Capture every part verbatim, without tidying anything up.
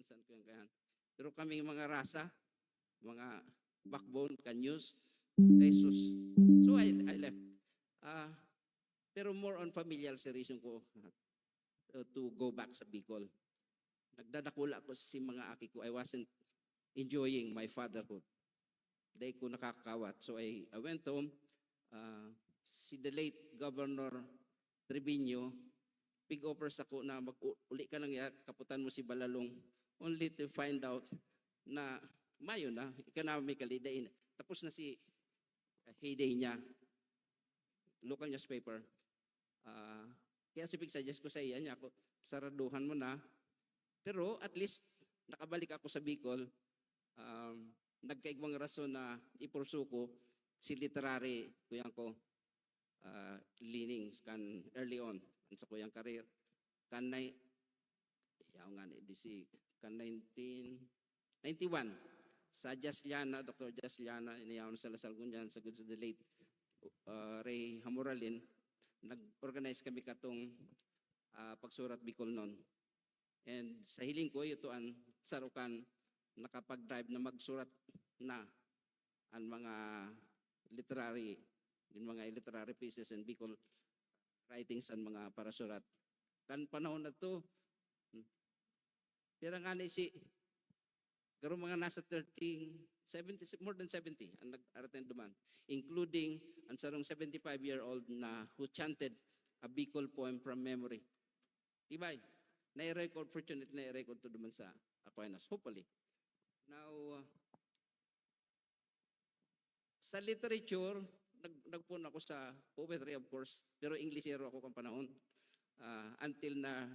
San ko yan, kaya. Pero kaming mga rasa, mga backbone, kanyos, Jesus. So I, I left. Ah, pero more on familial si reason ko, ah, to go back sa Bicol. Nagdadakula ako si mga aki ko. I wasn't enjoying my fatherhood. Dai ko nakakawat. So I, I went home. Ah, si the late Governor Trevino, pig-offer sako na mag-, uli ka lang ya, kaputan mo si Balalong, only to find out na mayo na, economically, dai na. Tapos na si, uh, heyday niya. Local newspaper. Ah, kaya si pig-suggest ko sa iya niya ako, saraduhan mo na. Pero at least, nakabalik ako sa Bicol. Um, nagkaigwang rason na ipursu ko si literary, kuya ko, ah, leanings kan early on, kan sa kuyang career. Kan nai-, yaw nga ni, di si, kan nineteen ninety-one, sa Jasliana, Doctor Jasliana, iniyawon sa Lasal ngunyan, sa good sa the late, ah, Ray Hamoralin, nag-organize kami katong, ah, pagsurat Bicolnon. And sa hiling ko, ito ang sarukan nakapag-drive na magsurat na ang mga literary, yung mga literary pieces and Bicol writings ang mga parasurat. Kan panahon na to, hmm, pira nga ni si, garo mga nasa thirty, seventy, more than seventy ang nag-attend duman, including ang sarong seventy-five-year-old na who chanted a Bicol poem from memory. Tibay, na-record, fortunately, na-record to duman sa Aquinas, hopefully. Now, uh, sa literature, nag-, nagpoon ako sa poetry, of course, pero Inglesero ako kan panahon. Ah, until na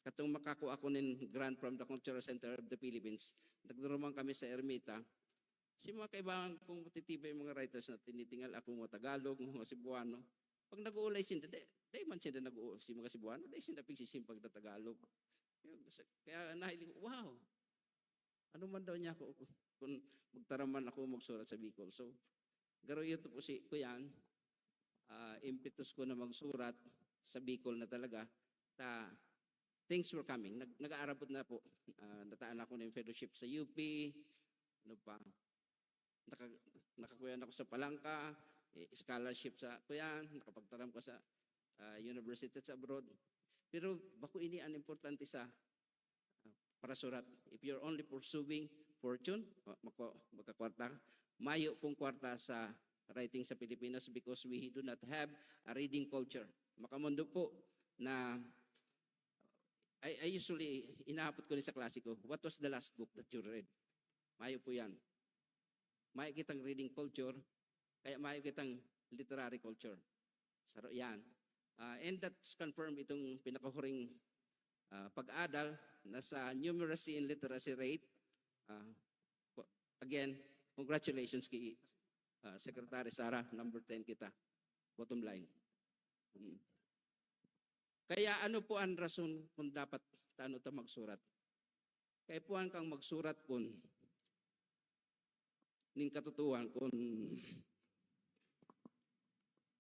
katong makakua ako nin grant from the Cultural Center of the Philippines, nagduruman kami sa Ermita. Si mga kaibahan kong matitibay mga writers na tinitingal ako, mga Tagalog, mga Cebuano, pag nag-uulay sinda, di, di man sinda nag-u-, si mga Cebuano, di sinda pigsisimbag na Tagalog. Yun, kasi, kaya nahiling, wow, ano man daw niya ako kung magtaram man ako magsurat sa Bicol. So, garo ito po si Kuyan, ah, impetus ko na magsurat sa Bicol na talaga, ta, things were coming. Nag-, nag-aarabot na po. Ah, nataan ako ng fellowship sa U P, ano pa, naka-, nakakuyan ako sa Palangka, eh, scholarship sa kuyan, nakapagtaram ka sa, ah, university sa abroad. Pero bako ini ang importante sa, ah, parasurat. If you're only pursuing fortune, ma-, mako-, magkakwarta ka. Mayo pong kwarta sa writing sa Pilipinas because we do not have a reading culture. Makamondo po na I, I usually, inahapot ko ni sa klase ko, "What was the last book that you read?" Mayo po yan. Mayo kitang reading culture, kaya mayo kitang literary culture. Saro yan. Ah, and that's confirmed itong pinakahuring, ah, pag-adal na sa numeracy and literacy rate. Ah, again, congratulations kay, ah, Secretary Sara, number ten kita. Bottom line. Mm. Kaya ano po ang rason kung dapat tano ta magsurat? Kaipuhan kang magsurat kun nin katotohan, kun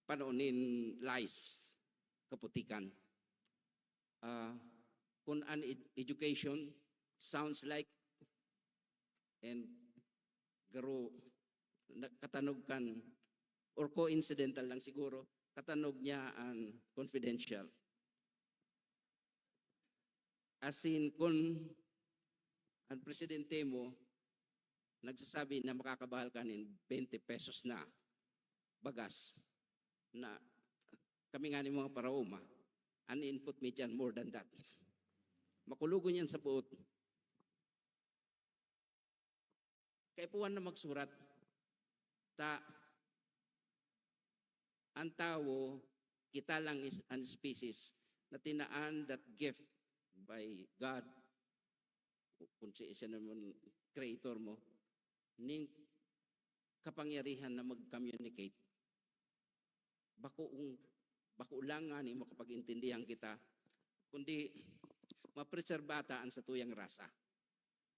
pano nin lies, kaputikan. Ah, kun an ed-, education sounds like and garo na-, katanog kan, or coincidental lang siguro, katanog niya an confidential. Asin kun an presidente mo nagsasabi na makakabahal ka nin twenty pesos na bagas, na kami ngani mga paraoma, an input mi diyan more than that. Makulogon yan sa buot. Kaipuhan na magsurat. Ta, ang tawo, kita lang is an species na tinaan that gift by God, o kung si isa naman creator mo, ning kapangyarihan na mag-communicate. Bako, bako lang ngani makapag-intindihan kita, kundi mapreserba ta an satuyang rasa.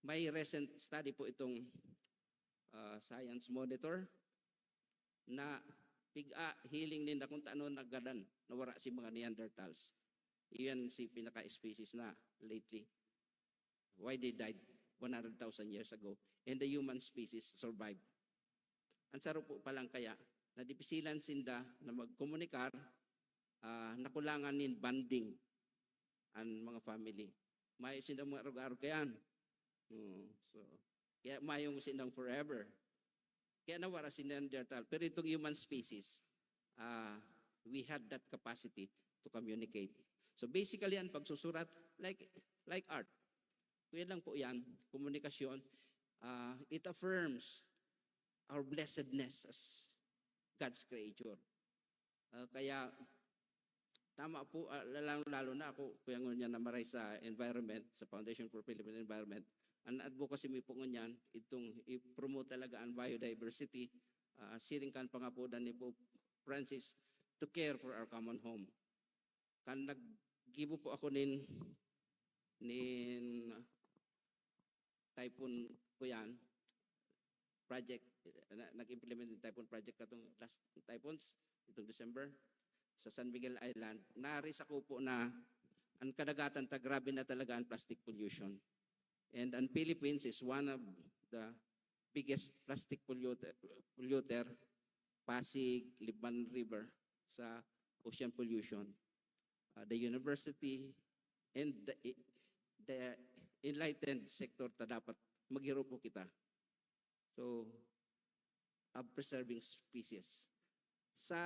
May recent study po itong, ah, Science Monitor na pig-a, hiling ninda kung taano nagadan, nawara si mga Neanderthals. Iyan si pinaka-species na lately. why they died one hundred thousand years ago, and the human species survived. Ang saro po pa lang kaya, nadipisilan sinda na magkomunikar, ah, nakulangan nin bonding an mga family. Mayo sindang mga arog-arog kayan. Oo, so, kaya mayong sindang forever. Kaya nawara si Neanderthal. Pero itong human species, ah, we had that capacity to communicate. So basically, ang pagsusurat, like, like art, kaya lang po yan, komunikasyon, ah, it affirms our blessedness as God's creature. Ah, kaya, tama po, ah, lalong-lalo na ako, kuya, ngunyan na maray sa environment, sa Foundation for Philippine Environment, ang advocacy mi po ngunyan, itong i-promote talaga ang biodiversity, ah, siring kan pangapodan ni Pope Francis, to care for our common home. Kan naggibo po ako nin, nin Typhoon, kuyan, project, na, nag-implement ng Typhoon project katong last typhoons, itong December, sa San Miguel Island. Nari sa kupo na ang kadagatan ta, grabe na talaga ang plastic pollution. And ang Philippines is one of the biggest plastic polluter, polluter, Pasig, Libmanan River, sa ocean pollution. Ah, the university, and the, the enlightened sector ta dapat maghirupo kita. So, of preserving species. Sa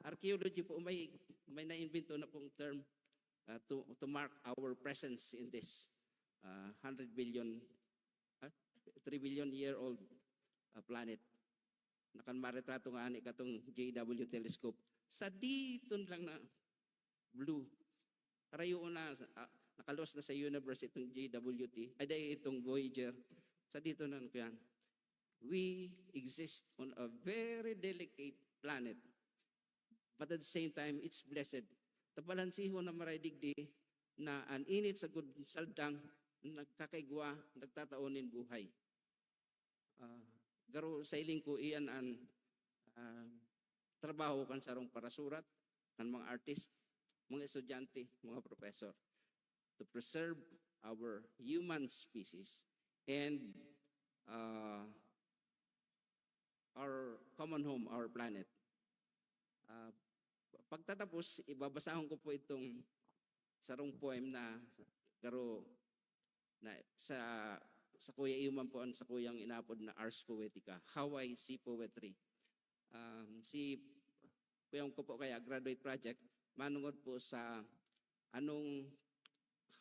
archaeology po, may, may naimbento na pong term, ah, to, to mark our presence in this, ah, hundred billion, ah, three billion year old, ah, planet. Nakan maretrato nga ani katong J W telescope. Sa diton lang na blue. Karayoon na, ah, nakaluwas na sa universe itong J W T, ay, dai, itong Voyager. Sa dito na, ano ko yan. We exist on a very delicate planet. But at the same time, it's blessed. Tabalansiho na maray digdi na an init sa gud saldang nagkakaigwa, nagtatao nin buhay. Ah, garo sa hiling ko, iyan an, ah, trabaho kan sarong parasurat, kan mga artist, mga estudyante, mga professor, to preserve our human species and, ah, our common home, our planet. Ah, pagtatapos, ibabasahon ko po itong sarong poem na garo na sa, sa kuya iyo man po ang sa kuyang inapod na Ars Poetica, Hawaii Sea Poetry. Um, si kuya ko po kaya graduate project, manungod po sa anong,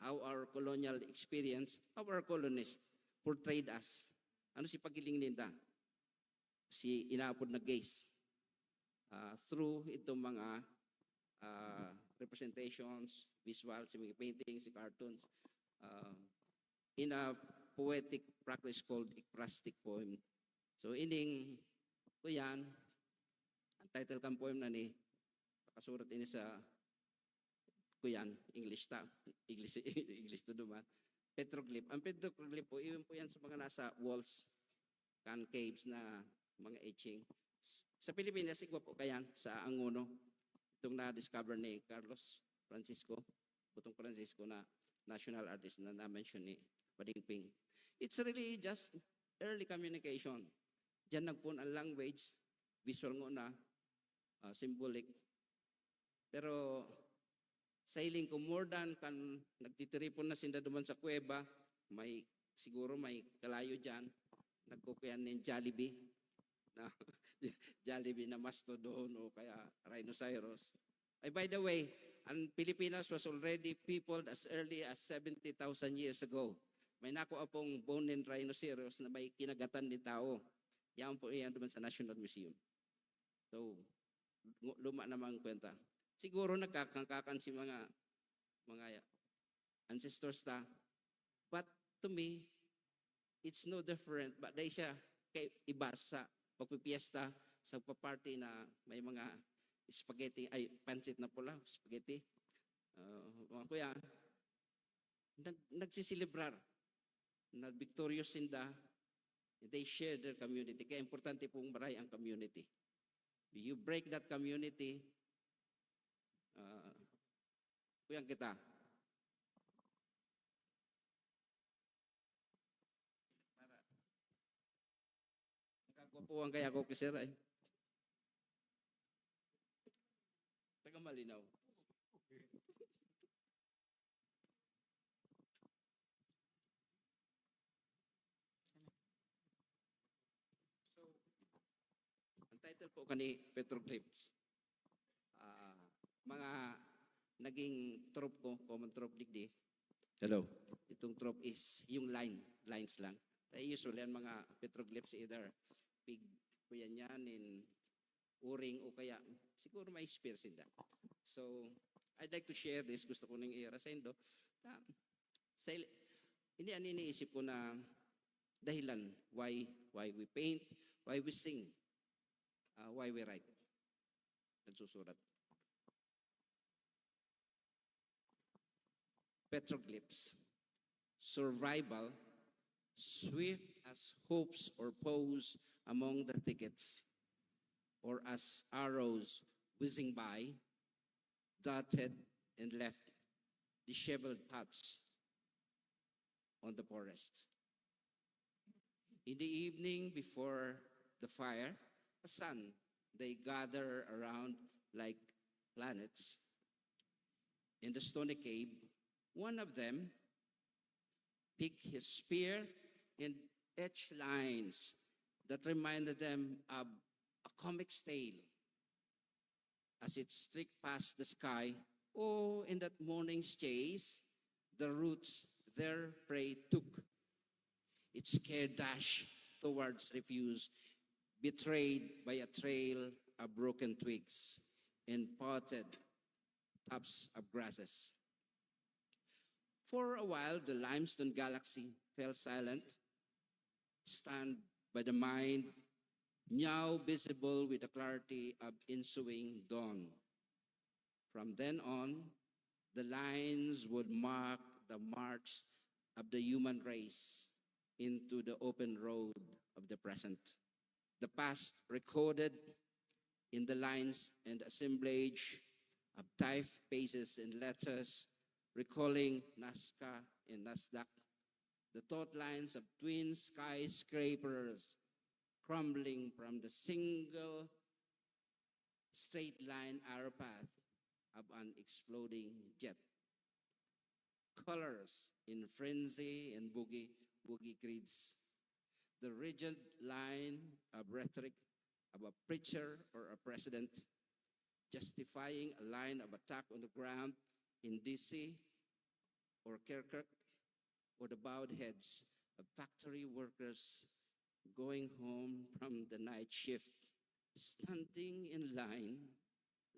how our colonial experience, how our colonists portrayed us. Ano si paghiling ninda? Si inapod na gaze, ah, through itong mga, ah, representations, visual, si mga paintings, si cartoons, ah, in a poetic practice called ekphrastic poem. So, ining, kuyan, ang title kan poem na ni, nakasurat ini sa, kuyan, English ta, English, English to duman. Petroglyph. Ang petroglyph po, iyon po yan sa mga nasa walls, kan caves na mga etching. S-, sa Pilipinas, igwa po kayan sa Angono. Itong na-discover ni Carlos Francisco, Butong Francisco na national artist na na-mention ni Pading Ping. It's really just early communication. Diyan nagpoon ang language, visual ngona, ah, symbolic. Pero sa hiling ko, more than kan nagtitiripon na sinda duman sa kuweba, may, siguro may kalayo diyan, nagkukuyan nin Jollibee. Na, Jollibee na mastodon o kaya rhinoceros. Ay, by the way, ang Pilipinas was already peopled as early as seventy thousand years ago. May nakuha pong bone nin rhinoceros na may kinagatan ni tao. Yan po, yan duman sa National Museum. So, ngu-, luma namang kwenta. Siguro nagkakangkakan si mga, mga ancestors ta. But to me, it's no different. But dahil siya kay iba sa pagpipiesta, sa pagpa-party na may mga spaghetti, ay, pansit na pula, spaghetti. Ah, mga kuya, nag-, nagsiselebrar na victorious sinda, they share their community. Kaya importante pong maray ang community. You break that community, ah, kuyang kita. Kukuha kaya ako kay sir ay. Taga Malinaw. So, ang title po kani Petroglyphs. Ah, mga naging troop ko, common troop digdi. Hello. Itong troop is yung line, lines lang. Kaya usually, ang mga petroglyphs either pig, kuya niya, nin uring o kaya siguro may spear sinda. So, I'd like to share this. Gusto ko nang i-share sa indo. Ah, sa ili-, ini ang iniisip ko na dahilan why, why we paint, why we sing, ah, why we write. Nagsusurat. Petroglyphs. Survival, swift as hoops or paws among the thickets, or as arrows whizzing by, darted and left disheveled paths on the forest. In the evening, before the fire, a sun, they gather around like planets. In the stony cave, one of them picked his spear and etched lines that reminded them of a comic tale. As it streaked past the sky, oh, in that morning's chase, the roots their prey took. Its scared dash towards refuse, betrayed by a trail of broken twigs and parted tops of grasses. For a while, the limestone galaxy fell silent, stunned by the mind, now visible with the clarity of ensuing dawn. From then on, the lines would mark the march of the human race into the open road of the present. The past recorded in the lines and assemblage of typefaces and letters, recalling Nazca and Nasdaq, the thought lines of twin skyscrapers crumbling from the single straight line arrow path of an exploding jet. Colors in frenzy and boogie woogie creeds. The rigid line of rhetoric of a preacher or a president justifying a line of attack on the ground in D C or Kirkuk, or the bowed heads of factory workers going home from the night shift, standing in line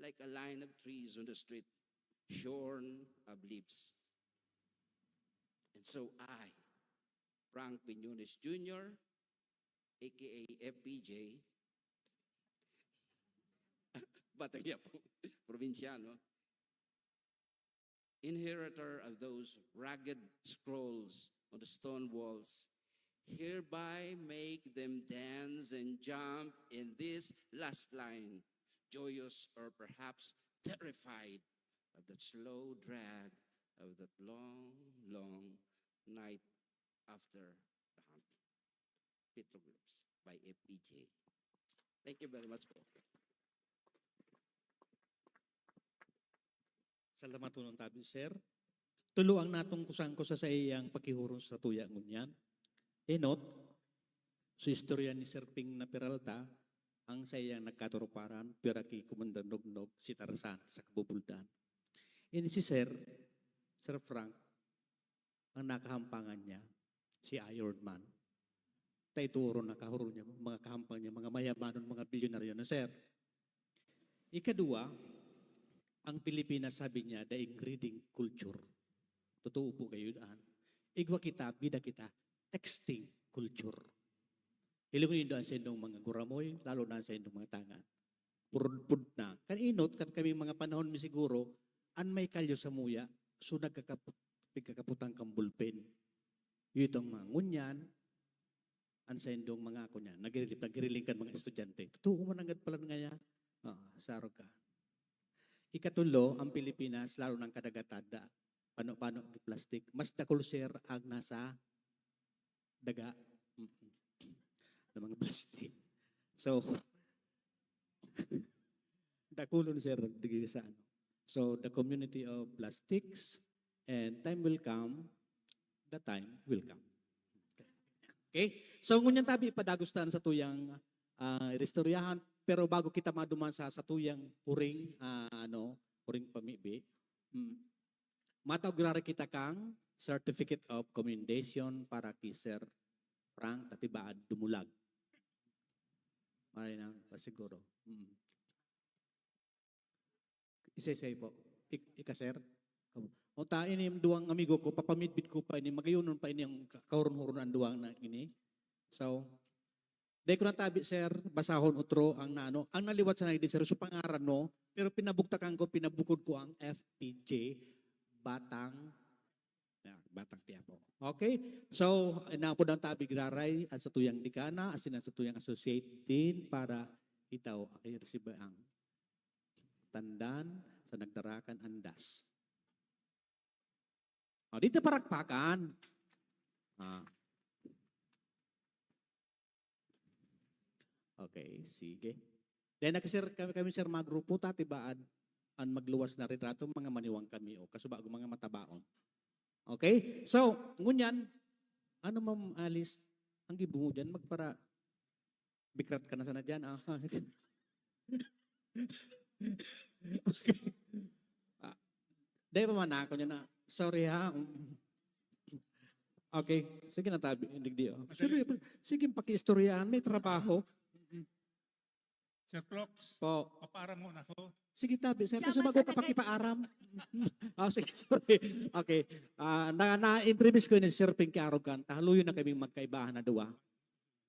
like a line of trees on the street, shorn of leaves. And so I, Frank Quiñones Junior, A K A F P J, Batang Yapo, Probinsyano, inheritor of those ragged scrolls on the stone walls, hereby make them dance and jump in this last line, joyous or perhaps terrified of the slow drag of that long, long night after the hunt. Petroglyphs by F E J. Thank you very much po. Salamaton tabi, sir. Tulo ang natungkusan ko sa saiyang pakihuron sa tuya ngunyan. Enot, sa istorya ni Sir Ping na Peralta, ang saiyang nagkaturuparan, pira ki Commander Nognog, si Tarzan, sa Kabubuldan. Ini si Sir, Sir Frank, ang nakahampangan niya, si Iron Man. Ta ito oron nakahurol niya, mga kahampang niya, mga mayamanon, mga bilyonaryo na, sir. Ikadua, ang Pilipinas, sabi niya, daing reading culture. Totoo po kayo daan. Igwa kita, bida kita, texting culture. Hilingon nindo ang saindong mga guramoy, lalo na ang saindong mga tangan. Purudpud na. Kan inot, kan kaming mga panahon mi siguro, an may kalyo sa muya, so nagkakaput-, pigkakaputang kan bulpen. Yun itong mga ngunyan, an saindong mga ako niya, naghihiling, naghihiling kan mga estudyante. Totoo man nanggad pala ngaya. Ah, sarog ka. Ikatulo, ang Pilipinas, lalo ng kadagatan, da, pano-pano ang plastic. Mas dakul, sir, ang nasa daga. Mm. Ng mga plastic. So, dakulon, sir, digi sa ano. So, the community of plastics, and time will come, the time will come. Okay? So, ngunyan tabi, padagos ta an satuyang, ah, iristoryahan, pero bago kita maduman sa satuyang huring, ah, ano, huring pamibi, hmm, matao giraray kita kang certificate of commendation para ki Sir Frank Tatibaad Dumulag. Maray na, pasiguro. Mm. Isa-isa po. Ik-, ika, sir? O ta, ini yung duwang amigo ko, papamidbid ko pa ini, magayonon pa ini ang ka-, kahurun-huron ang duwang na ini. So, dai ko natabi, sir, basahon otro ang naano. Ang naliwat sa nagdi, sir, so pangaran, no? Pero pinabugtakan ko, pinabukod ko ang F P J, Batang, ah, Batang Quiapo. Okay? So, inapod ang tabi giraray, ang satuyang dekana, asin ang satuyang associate dean para itaw, ay, resibe ang tandan sa nagdarakan andas. O, dito parakpakan. Ah. Okay, sige. Then, nag-share kami, kami, sir, mga grupo, tati ba, an, an magluwas na retrato, mga maniwang kami, o kasubago, mga matabaon. Okay? So, ngunyan, ano, Ma'am Alice, ang gibo mo dyan, magpara-, bikrat ka na sana dyan, ah. Okay. Ah, dai pa man ako niya na, sorry ha. Okay, sige na tabi, digdi, oh. Madali, Sorry, sir. Sige, pakiistoryahan, may trabaho. Sir Clocks, Po. Papaaram muna ako. Sige, tabi, sir, Siya kasi man bago sa ka nag- pakipaaram. Oh, sige, sorry. Okay. Ah, na, na-introduce ko ni Sir Pinky Arrogan. Tahaluyon na kaming magkaibahan na duwa.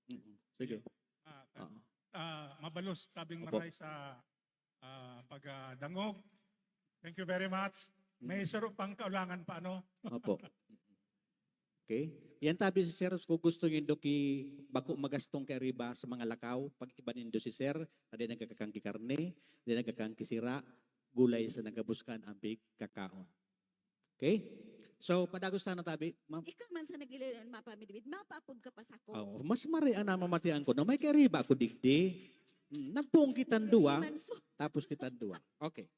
Mm, sige. Ah, ka- Oo. Ah, mabalos, tabing Opo. Maray sa, ah, pagdangog. Thank you very much. May Mm. saro pang kaulangan pa, ano? Opo. Okay? Yan tabi si Sir, kung gusto nindo ki bako magastong kay riba sa mga lakaw, pag iba nindo si Sir, na di nagkakangki karne, di nagkakangki sira, gulay sa nagabuskan ang pig kakaon. Okay? So, padagos na tabi, ma'am. Ikaw man sa naglilin mapamidbid, mapaapod ka pa sako. Oo, mas mari ang namamatian ko na may kariba ko digdi. Mm, nagpuong kitang Hindi duwa, man so. Tapos kitang duwa. Okay.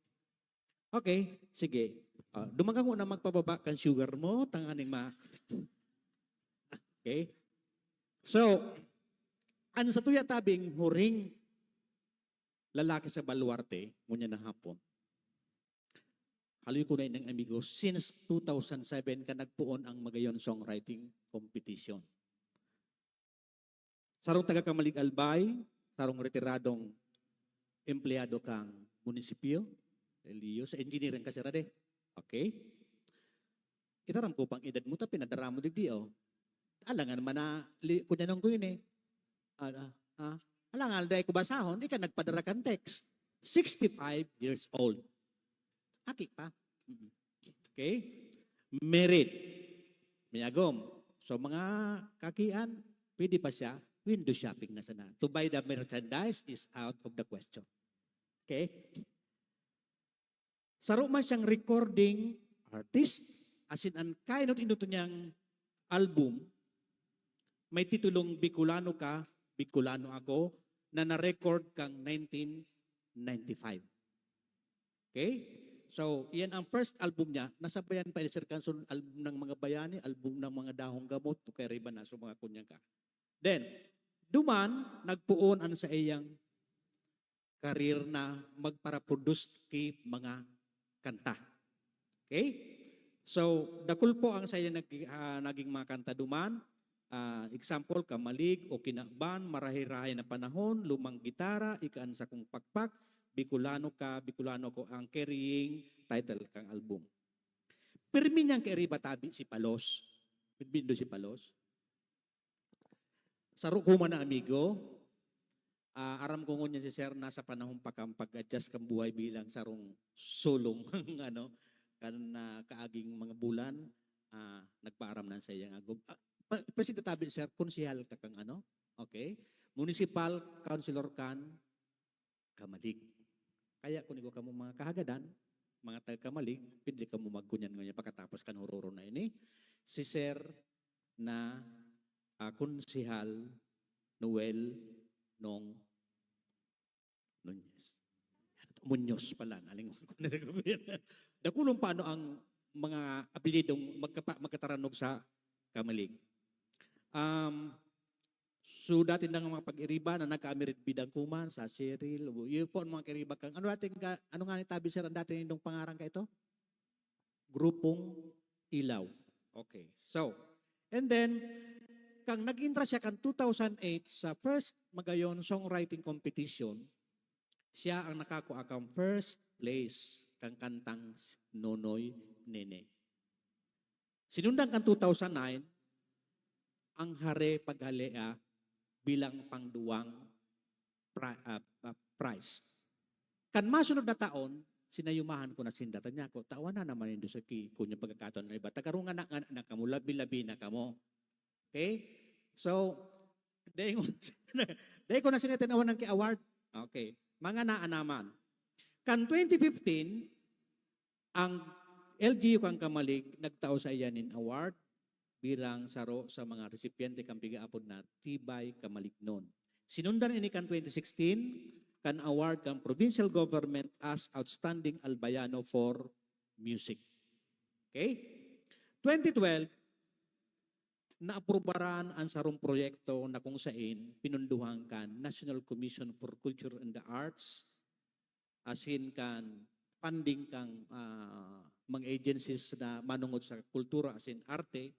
Okay, sige. Ah, dumagang mo na magpababa kan sugar mo, tanganing ma-, okay? So, ang satuya tabing huring lalaki sa baluarte, ngunyan na hapon. Haloy ko na inang amigo, since two thousand seven ka nagpoon ang Magayon Songwriting Competition. Sarong taga Camalig Albay, sarong retiradong empleyado kang munisipyo, L G U, sa engineering ka, sir, ade. Okay? Itaram ko pang edad mo, ta pinadara mo digdi, oh. Alangan man na, li-, kunyanon ko yun, eh. Ah, ah, ah. Alangan, dai ko basahon, di ka nagpadara kan text. Sixty-five years old. Aki pa. Mm. Okay? Merit. Mayagom. So, mga kakian, pwede pa siya, window shopping na sana. To buy the merchandise is out of the question. Okay? Saro man siyang recording artist, asin an kainot-inot niyang album, may titulong Bicolano Ka, Bicolano Ako, na na-record kang nineteen ninety-five. Okay? So, iyan ang first album niya. Nasabayan pa ni Sir Canson, album ng mga bayani, album ng mga dahong gamot, o kaya riba na, so mga kunyang ka. Then, duman, nagpoon ang saiyang career na magparaproduce ki mga kanta. Okay? So, dakul po ang saiyang nag-, ah, naging mga kanta duman. Ah, example, Kamalig o Kinaban, Marahay-rahay na Panahon, Lumang Gitara, Ika an Sakong Pakpak, Bicolano Ka, Bicolano Ako, ang carrying title kang album. Pirmi niyang kairiba tabi si Palos. Bindo si Palos. Saro ko man na amigo, ah, aram ko ngunyan si Sir nasa panahon pa kan pag-adjust kan buhay bilang sarong solong, ano, kan, ah, kaaging mga bulan, ah, nagpaaram na sa iyang agom. Ah, pa-, presenta tabi, Sir, konsehal ka kang ano? Okay. Municipal Councilor kan Kamalig. Kaya kun igwa kamo mga kahagadan, mga taga Kamalig, pwede kamo magkunyan ngunyan pakatapos kan hororo na ini. Si Sir na, ah, Konsehal Noel Nong Nunez. Muñoz pala, nalingon ko na lang yun. Dakulon pa ano ang mga apelyidong magkapa-, magkataranog sa Camalig. Um, so, dati na nga mga pag-iriba na nagkaamirid bidang kuman sa Cheryl. Yun po ang mga kairiba kang, ano dati nga, ano nga ni Tabi, sir, ang dati nindong pangaran ka ito? Grupong Ilaw. Okay. So, and then, kang nag-intra siya kan two thousand eight sa first Magayon Songwriting Competition, siya ang nakakua kan first place kan kantang Nonoy Nene. Sinundan kan two thousand nine, ang Hare Paghalea bilang pangduwang pri-, ah, ah, prize. Kan masunod na taon, sinayumahan ko na sinda. Tanya ko, "Tawan na naman nindo sa ki-, kun yung pagkakataon na iba. Tagarungan na, nga na kamo, labi-labi na kamo." Okay? So, dahil, dahil ko na sinitinawan ng ki-award. Okay. Mga naanaman. Kan twenty fifteen, ang L G U kan Camalig nagtao sa iya nin award bilang saro sa mga resipyente kan pigaapod na Tibay Camalignon. Sinundan ini kan twenty sixteen kan award kan provincial government as Outstanding Albayano for Music. Okay? Twenty twelve, naaprubaran ang sarong proyekto na kung sain pinunduhan kan National Commission for Culture and the Arts asin kan funding kan, ah, mga agencies na manongod sa kultura asin arte,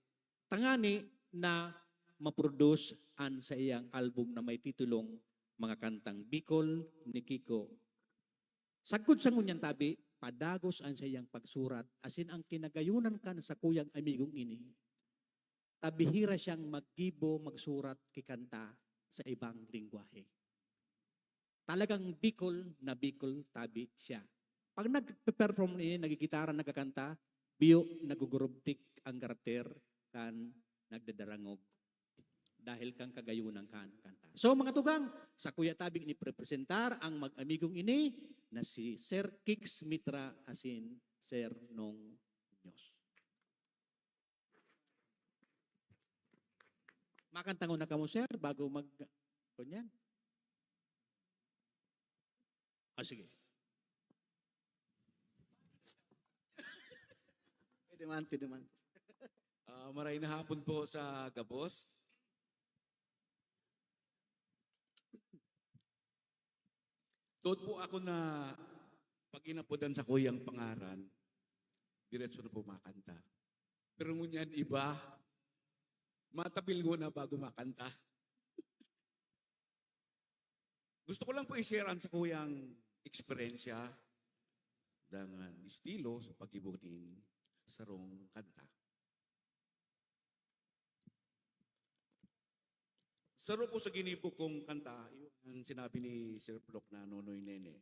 tangani na ma-produce an saiyang album na may titulong Mga Kantang Bicol ni Kiko. Sagkod sa ngunyan tabi, padagos an saiyang pagsurat asin ang kinagayonan kan sakuyang amigong ini, ta bihira siyang maggibo, magsurat ki kanta sa ibang lengwahe. Talagang Bicol na Bicol tabi siya. Pag nagpe-perform ini, nagigitara, nagkakanta, biyo nagugurubtik ang garter kan nagdadarangog dahil kan kagayonan kan kanta. So, mga tugang, sakuya tabing ini prepresentar ang mag-amigong ini na si Sir Kix Mitra asin Sir Nong Muñoz. Makanta nguna kamo, sir, bago mag-, kunyan? Ah, sige. Pwede man, pwede man. Ah, maray na hapon po sa gabos. Totoo po ako na pag inapodan sa kuyang pangaran, diretso na po makanta. Pero ngunyan iba, matabil ko na bago makanta. Gusto ko lang po i-share ang sakuyang eksperyensya, dangan estilo sa pag-ibo nin sarong kanta. Saro po sa ginibo kong kanta, yung sinabi ni Sir Plok na Nonoy Nene.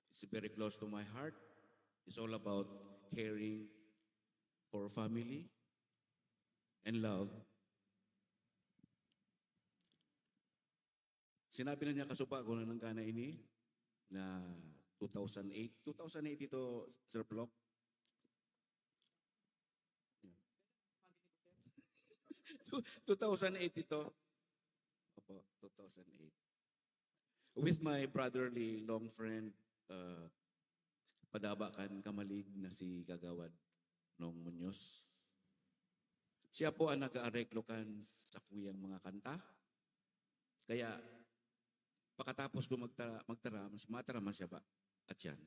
It's very close to my heart. It's all about caring for family and love. Sinabi na niya kasupa ko na nanggana ini na two thousand eight. Two thousand eight ito, Sir Plok. Two-, two thousand eight ito. Opo, two thousand eight. With my brotherly long friend, uh, padaba kan Kamalig na si Kagawad Nong Muñoz. Siya po ang nag-aareklo kan sakuyang mga kanta. Kaya, pakatapos ko magta-, magtaram, mataram man siya ba? At yan.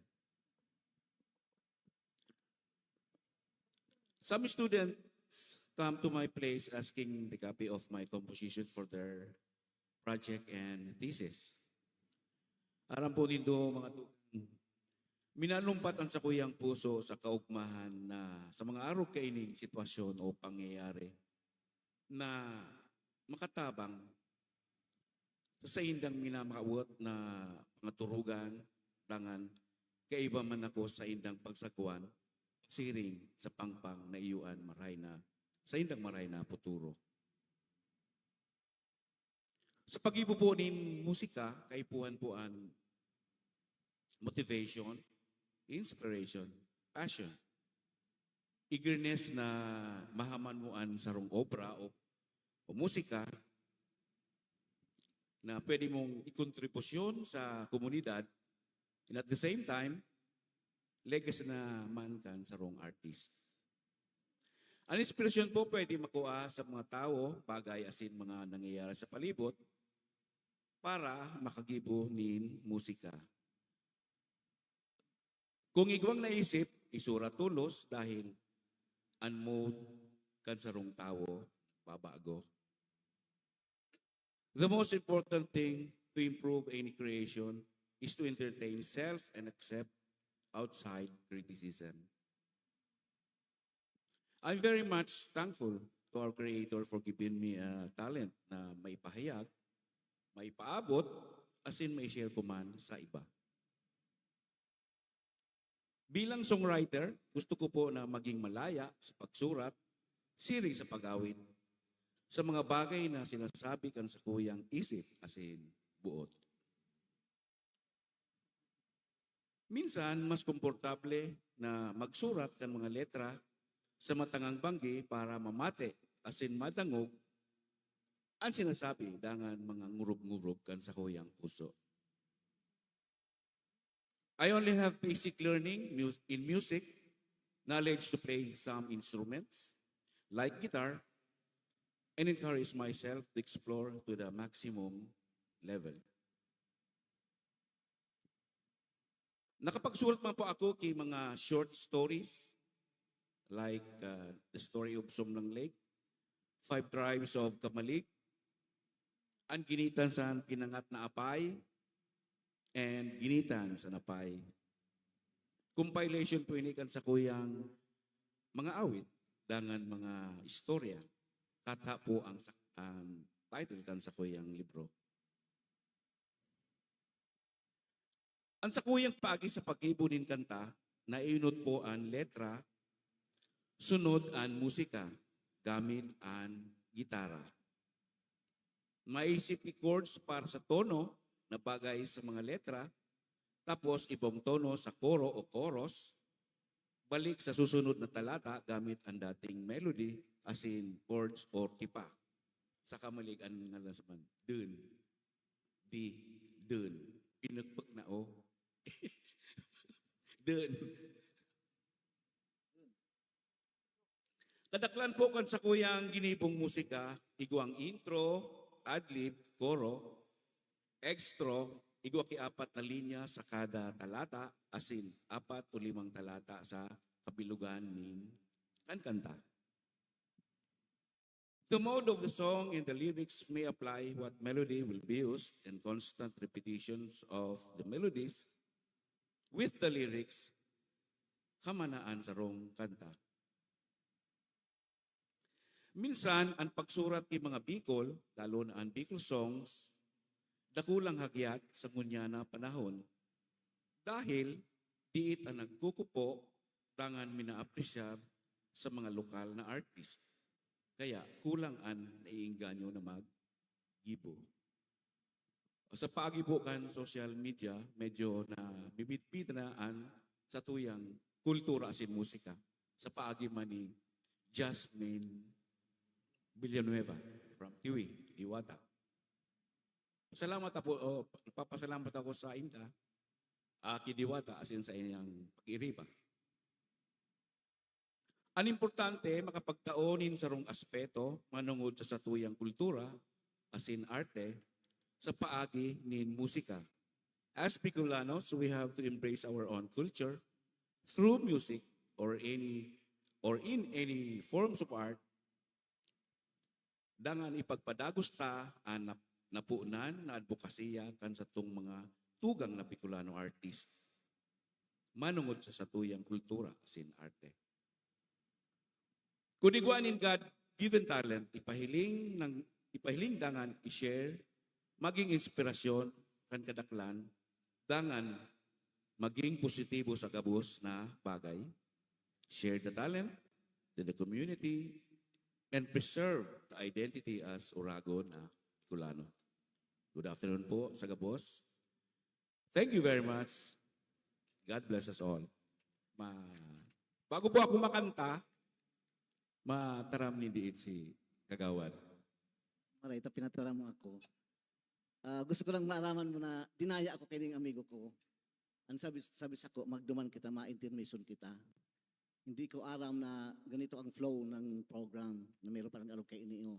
Some students come to my place asking the copy of my composition for their project and thesis. Aram po nindo, mga tugang, minalumpat ang sakuyang puso sa kaugmahan na sa mga arog kaining sitwasyon o pangyayari na makatabang sa saindang minamawot na mga turugan, dangan kaiba man ako sa indang pagsagwan, siring sa pangpang na iyo an maray na, sa indang maray na futuro. Sa pag-ibo po nin musika, kaipuhan po an motivation, inspiration, passion, eagerness na mahaman mo an sarong obra o, o musika, na pwede mong ikontribusyon sa komunidad, and at the same time, legacy naman kan sarong artist. An inspirasyon po pwede makua sa mga tawo, bagay asin mga nangyayari sa palibot para makagibo nin musika. Kung igwang naisip, isura tolos dahil an mood kan sarong tawo babago. The most important thing to improve any creation is to entertain self and accept outside criticism. I'm very much thankful to our Creator for giving me a talent na maipahayag, maipaabot, asin mai-share ko man sa iba. Bilang songwriter, gusto ko po na maging malaya sa pagsurat, siring sa pag-awit, sa mga bagay na sinasabi kan sakuyang isip asin buot. Minsan, mas komportable na magsurat kan mga letra sa matangang banggi para mamate asin madangog an sinasabi dangan mga ngurog-ngurog kan sakuyang puso. I only have basic learning mus- in music, knowledge to play some instruments, like guitar, and encourage myself to explore to the maximum level. Nakapagsulat man po ako ki mga short stories, like, uh, The Story of Sumlang Lake, Five Tribes of Camalig, An Ginitan sa Pinangat na Apay, and Ginitan sa Napay. Compilation po ini kan sakuyang mga awit, dangan mga istorya. Kata po ang sak-, ang title kan sakuyang libro. An sakuyang paagi sa paggibo nin kanta, naenot po an letra, sunod an musika gamit an gitara. Maisip ki chords para sa tono na bagay sa mga letra, tapos ibong tono sa koro o chorus, balik sa susunod na talata gamit an dating melody, asin chords or tipa. Saka malig an ngalan sa man, dun. Di, dun. Pinukpok na, oh. Dun. Kadaklan po kan sakuyang ginibong musika, igwang intro, adlib, koro, extra, igwa ki apat na linya sa kada talata, asin apat o limang talata sa kabilugan nin kan kanta. The mode of the song and the lyrics may apply what melody will be used and constant repetitions of the melodies with the lyrics hamanaan sarong kanta. Minsan, an pagsurat ki mga Bicol, lalo na an Bicol songs, dakulang hagyat sa ngunyan na panahon. Dahil diit an nagkukupo, dangan minaapresyar sa mga lokal na artist. Kaya kulang an naiengganyo na maggibo. Sa paagi po kan social media, medyo nabibitbit na an satuyang kultura asin musika sa paagi man ni Jasmine Villanueva from Tiwi, Diwata. Salamat ako, o, nagpapasalamat ako sa inda, ah, ki Diwata, asin sa inyang pag-iriba. An importante, makapagtao nin sarong aspeto manongod sa satuyang kultura, asin arte, sa paagi nin musika. As Bicolanos, we have to embrace our own culture through music or any, or in any forms of art, dangan ipagpadagos ta an nap-, naponan na adbokasiya kan satong mga tugang na Bicolano artist manongod sa satuyang kultura asin arte. Kun igwa nin God-given talent, ipahiling nang, ipahiling dangan i-share, maging inspirasyon kan kadaklan, dangan maging positibo sa gabos na bagay. Share the talent to the community and preserve the identity as Oragon na Bicolano. Good afternoon po sa gabos. Thank you very much. God bless us all. Ma-, bago po ako makanta, mataram ni diit si Kagawad. Maray, ito pinataram mo ako. Gusto ko lang maaraman mo na dinaya ako kaining amigo ko. Ang sabi, sabi sako, "Magduman kita, ma-intermission kita." Hindi ko aram na ganito ang flow ng program na meron palang alog kaini, oh.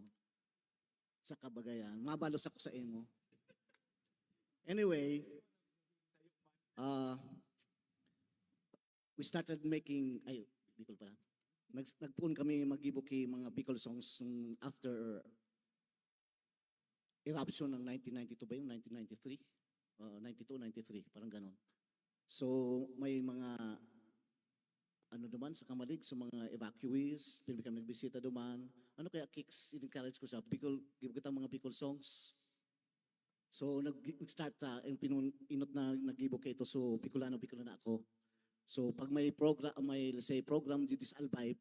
Sa kabagayan, mabalos ako sa imo. Anyway, ah, we started making, ay, Bicol pala. Nag-, nagpoon kami maggibo ki mga Bicol songs nung after eruption ng nineteen ninety-two ba yun? Nineteen ninety-three? Ah, ninety-two, ninety-three, parang ganon. So, may mga, ano naman, sa Camalig, sa mga evacuees, pwede kami nagbisita duman. Ano kaya, Kicks, in-encourage ko siya, Bicol, gibo kitang mga Bicol songs. So, nag-, nag-start sa, yung pinun-, inot na naggibo kaito, so, Bicolano, Bicolano ako. So, pag may program, may, let's say, program di sa Albay,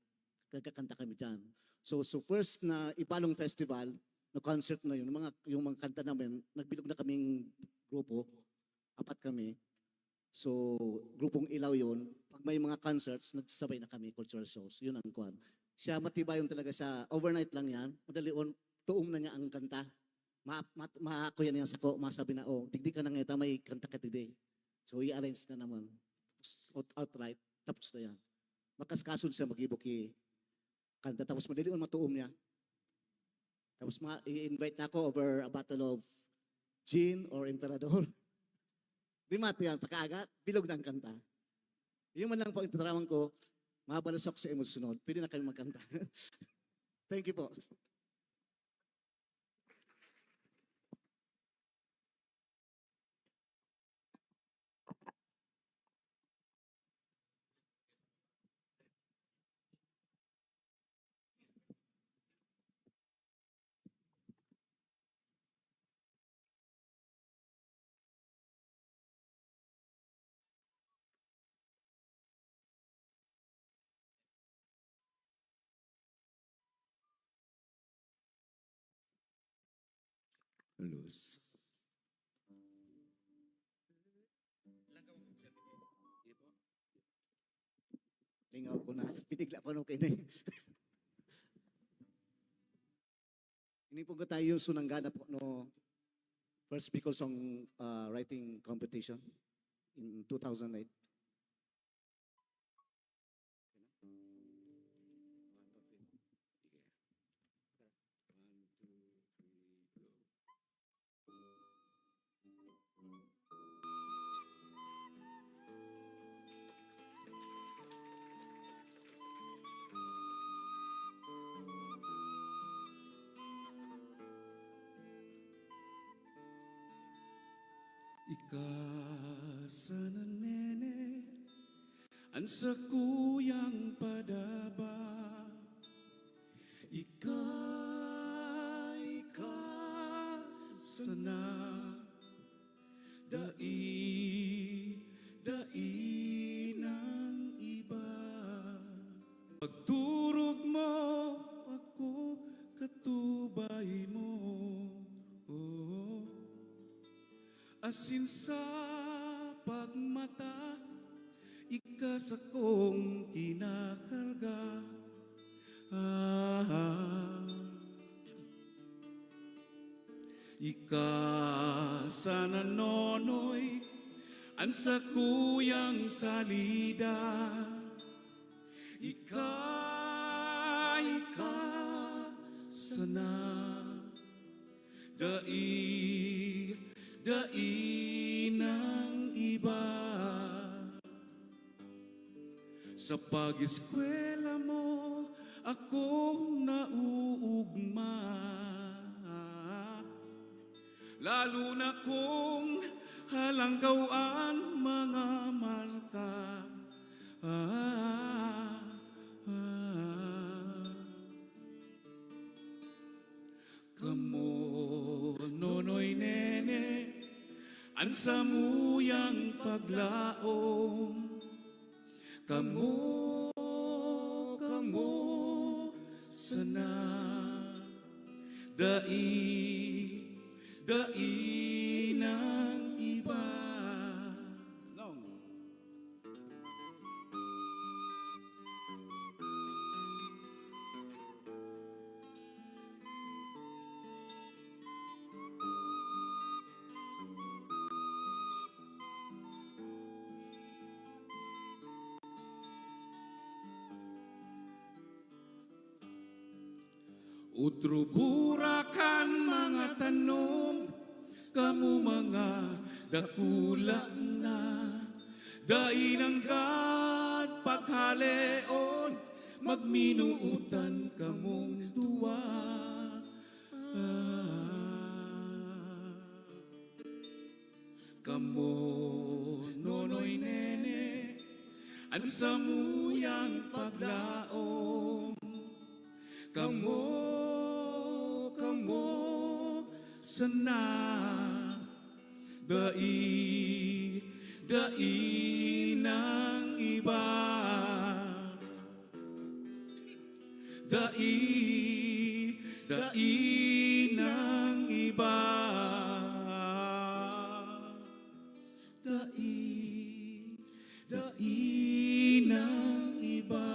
nagkakanta kami dyan. So, so first na Ibalong Festival, na concert na yun, mga, yung mga kanta namin, nagbilog na kaming grupo, apat kami. So, grupong Ilaw yun. Pag may mga concerts, nagsasabay na kami, cultural shows. Yun ang kwan. Siya, matibayon talaga siya. Overnight lang yan. Madali on, tuom na niya ang kanta. Ma-, ma-, makuya niya sako, masabi na, "Oh, digdi ka na ngayon, may kanta ka digdi." So, i-arrange na naman. Tapos, out-, outright, tapos na yan. Makaskason siya, mag-ibo ki kanta. Tapos, madali on matuom niya. Tapos, ma-, i-invite na ako over a bottle of gin or Emperador. Remate yan, pakaaga, bilog na ang kanta. Yun man lang po ang titiraman ko, mabalasok sa imo sunod. Pwede na kami magkanta. Thank you po. Luz. Lingaw ko na. Pinigla pa no kayo na yun. Ini po tayo sunanggana po no first Bicol Song, ah, Writing Competition in two thousand eight. Ika sana, nene, an sakuyang padaba. Ika, ika sana, dai, dai nang iba. Pagturog mo, ako katubay mo. Oh. Asin sa pagmata, ika sakong kinakarga. Ah. Ika sana, nonoy, an sakuyang salida. Ika, ika sana, dai, dai nang iba. Sa pag-eskwela mo ako nauugma, lalo na kung halangkaw an mga marka. Ah, ah. Kamo, nonoy, nene, an samuyang paglaom. Kamo, kamo sana, dai, dai nang iba. Nong. Utro bura kan mga tanom, kamo mga dakula na. Dai nanggad paghaleon, magminuotan kamong duwa. Ah. Kamo, Nonoy Nene, an samuyang paglaom. Kamo, kamo sana, dai, dai nang iba. Dai, dai nang iba. Dai, dai nang iba.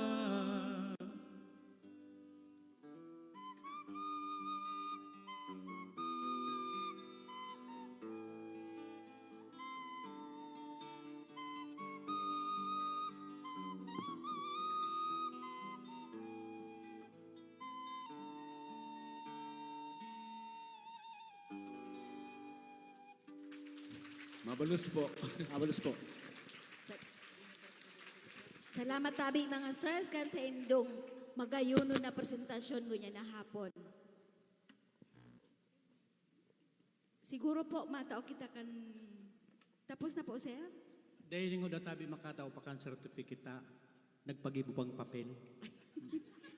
Mabalos po. Mabalos po. Sa-, salamat tabi, mga sirs, kan saindong magayonon na presentasyon ngunyan na hapon. Siguro po, matao kita kan, tapos na po, sir? Dai lingod tabi makatao pa kan sertifikata, nagpagibo pang papel.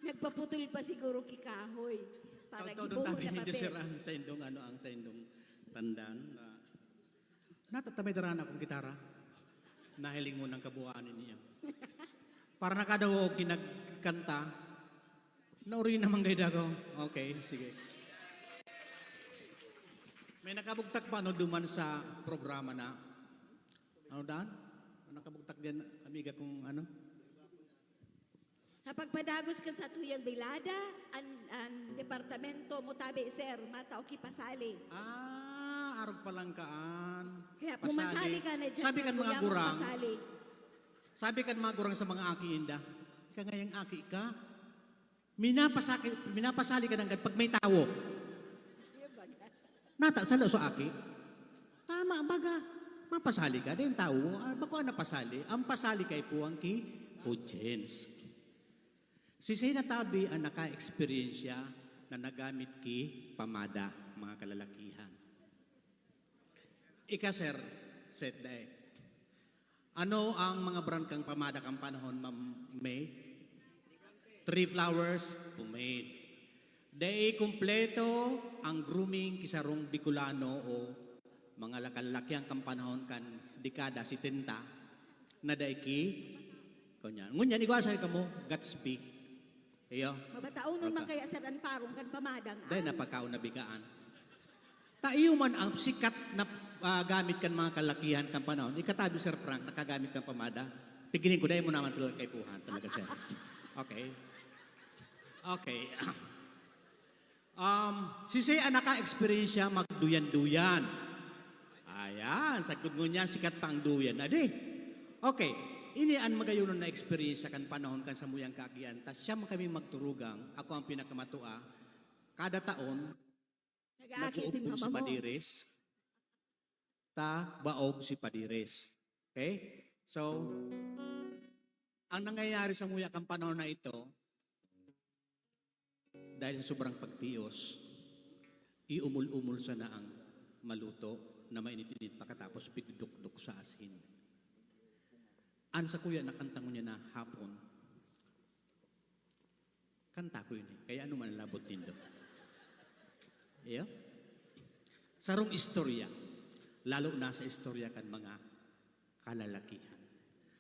Nagpaputol pa siguro ki kahoy para Tawtawdon gibohon tabi na ninda, papel. Sir, ang saindong, ano, ang saindong tandaan na natatamay dara na akong gitara. Nahiling mo ng kabuuan niya. Para nakadawa og kinagkanta, nauri naman kayo dago. Okay, sige. May nakabugtak pa, ano, duman sa programa na. Ano daan? May nakabugtak diyan, amiga kong ano? Sa pagpadagos ka sa tuyang bilada, an, an departamento mo tabi, sir, matao ki pasali. Ah, arog pa lang kaan. Kaya Pasali. pumasali ka na dyan, Sabi kan mga mga gurang, pasali. Sabi kan mga gurang sa mga aki inda, "Ika ngayang aki ka, minapasaki-, minapasali ka nanggad pag may tawo." Nata, salo sa aki. Tama, baga. Mapasali ka, din tawo. Ah, bako ang napasali. Ang pasali kay puwang ki audience. Si Sina tabi ang naka-eksperyensya na nagamit ki pamada, mga kalalakihan. Ika, sir, set day. Ano ang mga brand kang pamada kan panahon, Ma'am May? Three Flowers, pomade. Dai kumpleto ang grooming ki sarong Bicolano o mga lakalakihan kan panahon kan dekada setenta na dai ki, kanyan. Ngunyan, igwa sa kamo, Gatsby. Iyo. Mabataonon man Bata- kaya, sir, an parong kan pamadang Dai an. na pagkaon na bigaan. Ta iyo man ang sikat na, ah, gamit kan mga kalakihan kan panahon. Ikatabi, Sir Frank, nakagamit kan pamada. Pigiling ko, dai mo naman talaga kaipuhan talaga, sir. Okay. Okay. Um, si Sey an naka-eksperyensya magduyan-duyan. Ayan, sagkod ngunyan, sikat pa ang duyan. Adi. Okay. Ini an magayonon na eksperyensya kan panahon kan samuyang kaagian. Ta siya man kami magturugang, ako ang pinakamatua. Kada taon, Nag-aaki si nag-uugtong si mama mo. Padires, ta baog si Padires. Okay? So, ang nangyayari sa muya kan panahon na ito, dahil sa sobrang pagtios, iumol-umol sana ang maluto na mainit-init, pakatapos pigdukdok sa asin. An sakuya na kanta ngunyan na hapon, kanta ko yun eh. Kaya ano man ang labot nindo? Iyo? Sarong istorya. Lalo na sa istorya kan mga kalalakihan.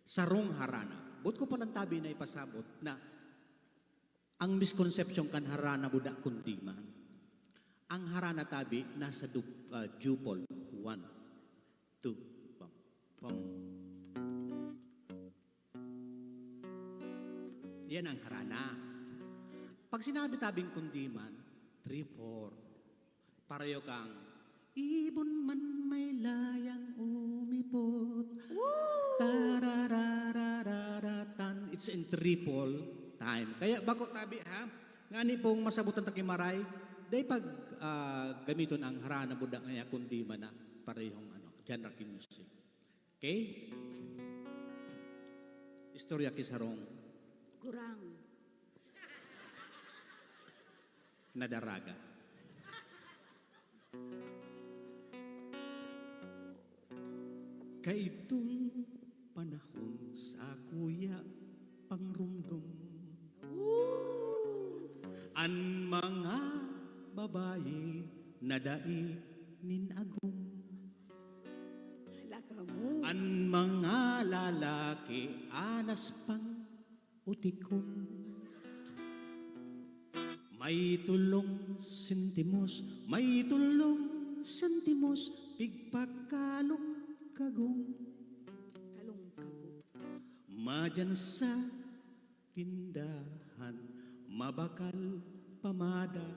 Sarong harana. Boot ko palang tabi na ipasabot na ang misconception kan harana buda kundi man. Ang harana tabi nasa du-, ah, dupol. One, two, pam, pam. Yan ang harana. Pag sinabi tabing kundiman, three, four. Pareho kang, "Ibon man may layang umipot." Woo! Tarararararatan. It's in triple time. Kaya bako tabi, ha? Ngani pong masabotan ta ki maray, dai pag, ah, gamiton ang harana buda ngaya kundi man na parehong ano, genre ki music. Okay? Istorya ki sarong Gurang. Na daraga. Kaitong panahon sa kuya pangrumdom. An mga babayi na dai nin agom. Hala ka mo. An mga lalaki anas pang utikon. May tulong sentimos, may tulong sentimos, pigpakalong kagong. Kalong kagong. Madyan sa tindahan, mabakal pamada.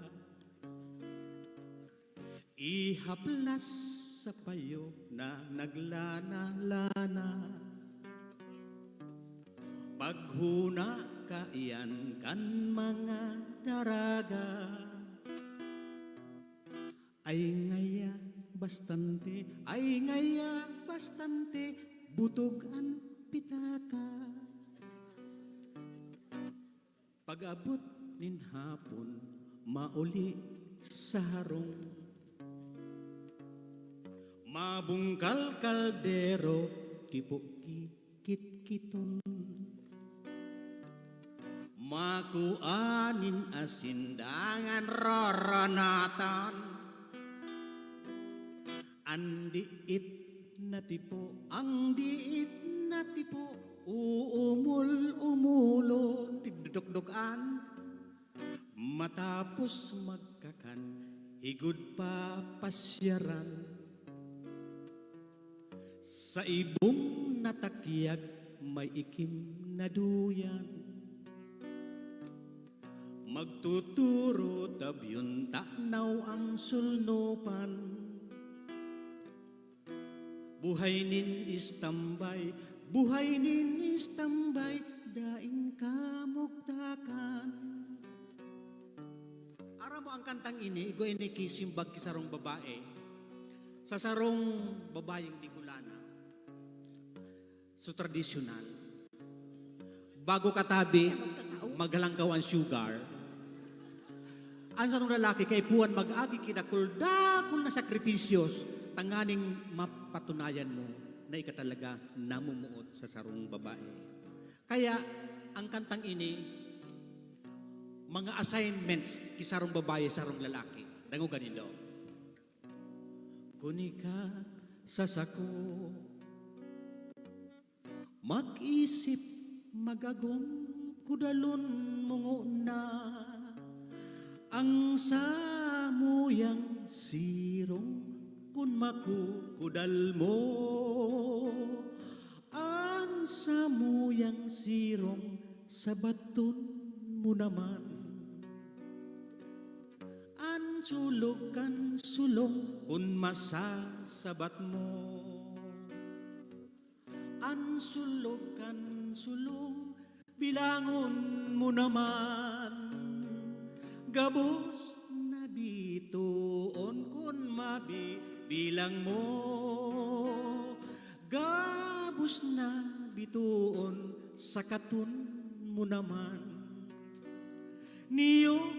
Ihaplas sa payo na naglana-lana. Paghuna kaiyan kan mga daraga. Ay ngaya bastante, ay ngaya bastante, butog an pitaka. Pag-abot nin hapon, mauli sa harong. Mabungkal kaldero, tipo ki kitkiton. Makua nin asin dangan roronatan. An diit na tipo, ang diit na tipo, uumol-umolon, tigdudukdukan. Matapos magkakan, higod pa pasyaran. Sa ibong na takyag, may ikim na duyan. Magtuturo tabyon tanaw ang sulnopan. Buhay nin istambay, buhay nin istambay, daing kamugtakan. Aram mo ang kantang ini, igwa ini ki simbag ki sarong babae, sa sarong babayeng Bicolana. So, tradisyonal. Bago katabi, maghalangkaw an sugar. An sarong lalaki kaipuhan mag-agi ki dakul-dakul na sakripisyos tanganing mapatunayan mo na ika talaga namumuot sa sarong babae. Kaya, ang kantang ini, mga assignments ki sarong babae, sarong lalaki. Dangoga nindo. Kun ika sa sako, mag-isip, mag-agom, kudalon mo ngona. Ang samuyang sirong, kun makukudal mo, ang samuyang sirong, sabaton mo naman. An sulog kan sulong, kun masasabat mo. An sulog kan sulong, bilangon mo naman. Gabos na bitoon kun mabibilang mo. Gabos na bitoon, sakaton mo naman. Niyog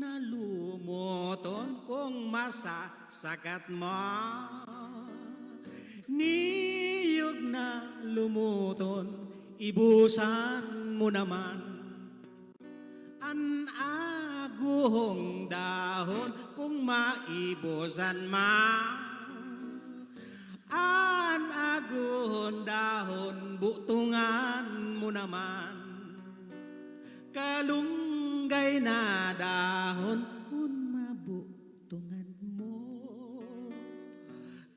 na lumoton kung masasakat mo. Niyog na lumoton, ibusan mo naman. An aguhong dahon kung maibusan man. An aguhon dahon, butongan mo naman. Kalunggay na dahon, kun mabutongan mo.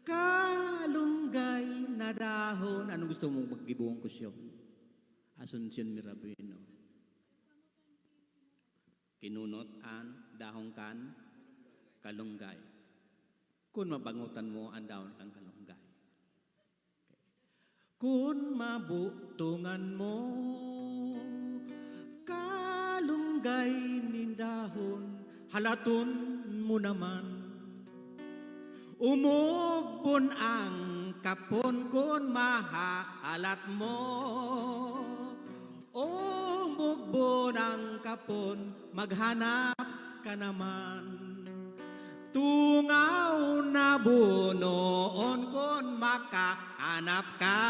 Kalunggay na dahon. Anong gusto mong maggibuhong kusyon? Asuncion Mirabueno. Kinunot an dahon kan kalunggay. Kun mabangotan mo an dahon kan kalunggay. Kun mabutongan mo, kalunggay nin dahon, halaton mo naman. Umugbon ang kapon kun mahahalat mo. Umugbon ang kapon, maghanap ka naman. Tungaw na bunoon kun makahanap ka.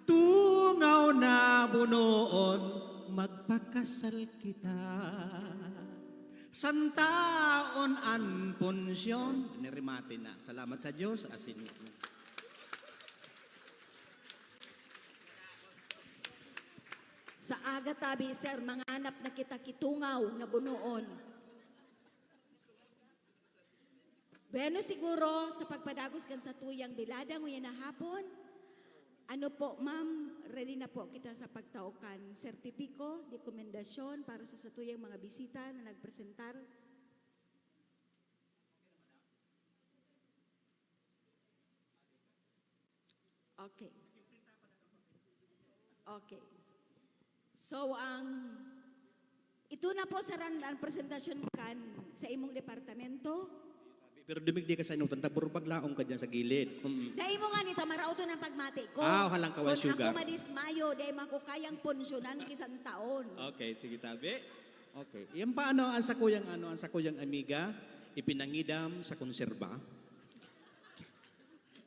Tungaw na bunoon, magpakasal kita. Santaon an punsyon. Nirimate na. Salamat sa Diyos. Asin. Sa aga tabi, sir, manganap na kita ki tungaw na bunoon. Bueno, siguro sa pagpadagos kan satuyang bilada nguyan na hapon, ano po, ma'am, ready na po kita sa pagtao kan sertipiko, rekomendasyon para sa satuyang mga bisita na nagpresentar? Okay. Okay. So, ang ito na po, sir, ang, ang presentasyon kan sa imong departamento. Pero dumigdi ka sa inutan, taburbag laong ka dyan sa gilid. Mm. Dai mo nga nita, marauto ng pagmati ko. Ah, halang ka, Kung sugar. Ako madismayo, dai man ko kayang punsyonan kisan taon. Okay, sige, tabi. Okay. Yan pa, ano, ang sakuyang, ano, ang sakuyang amiga, ipinangidam sa konserba.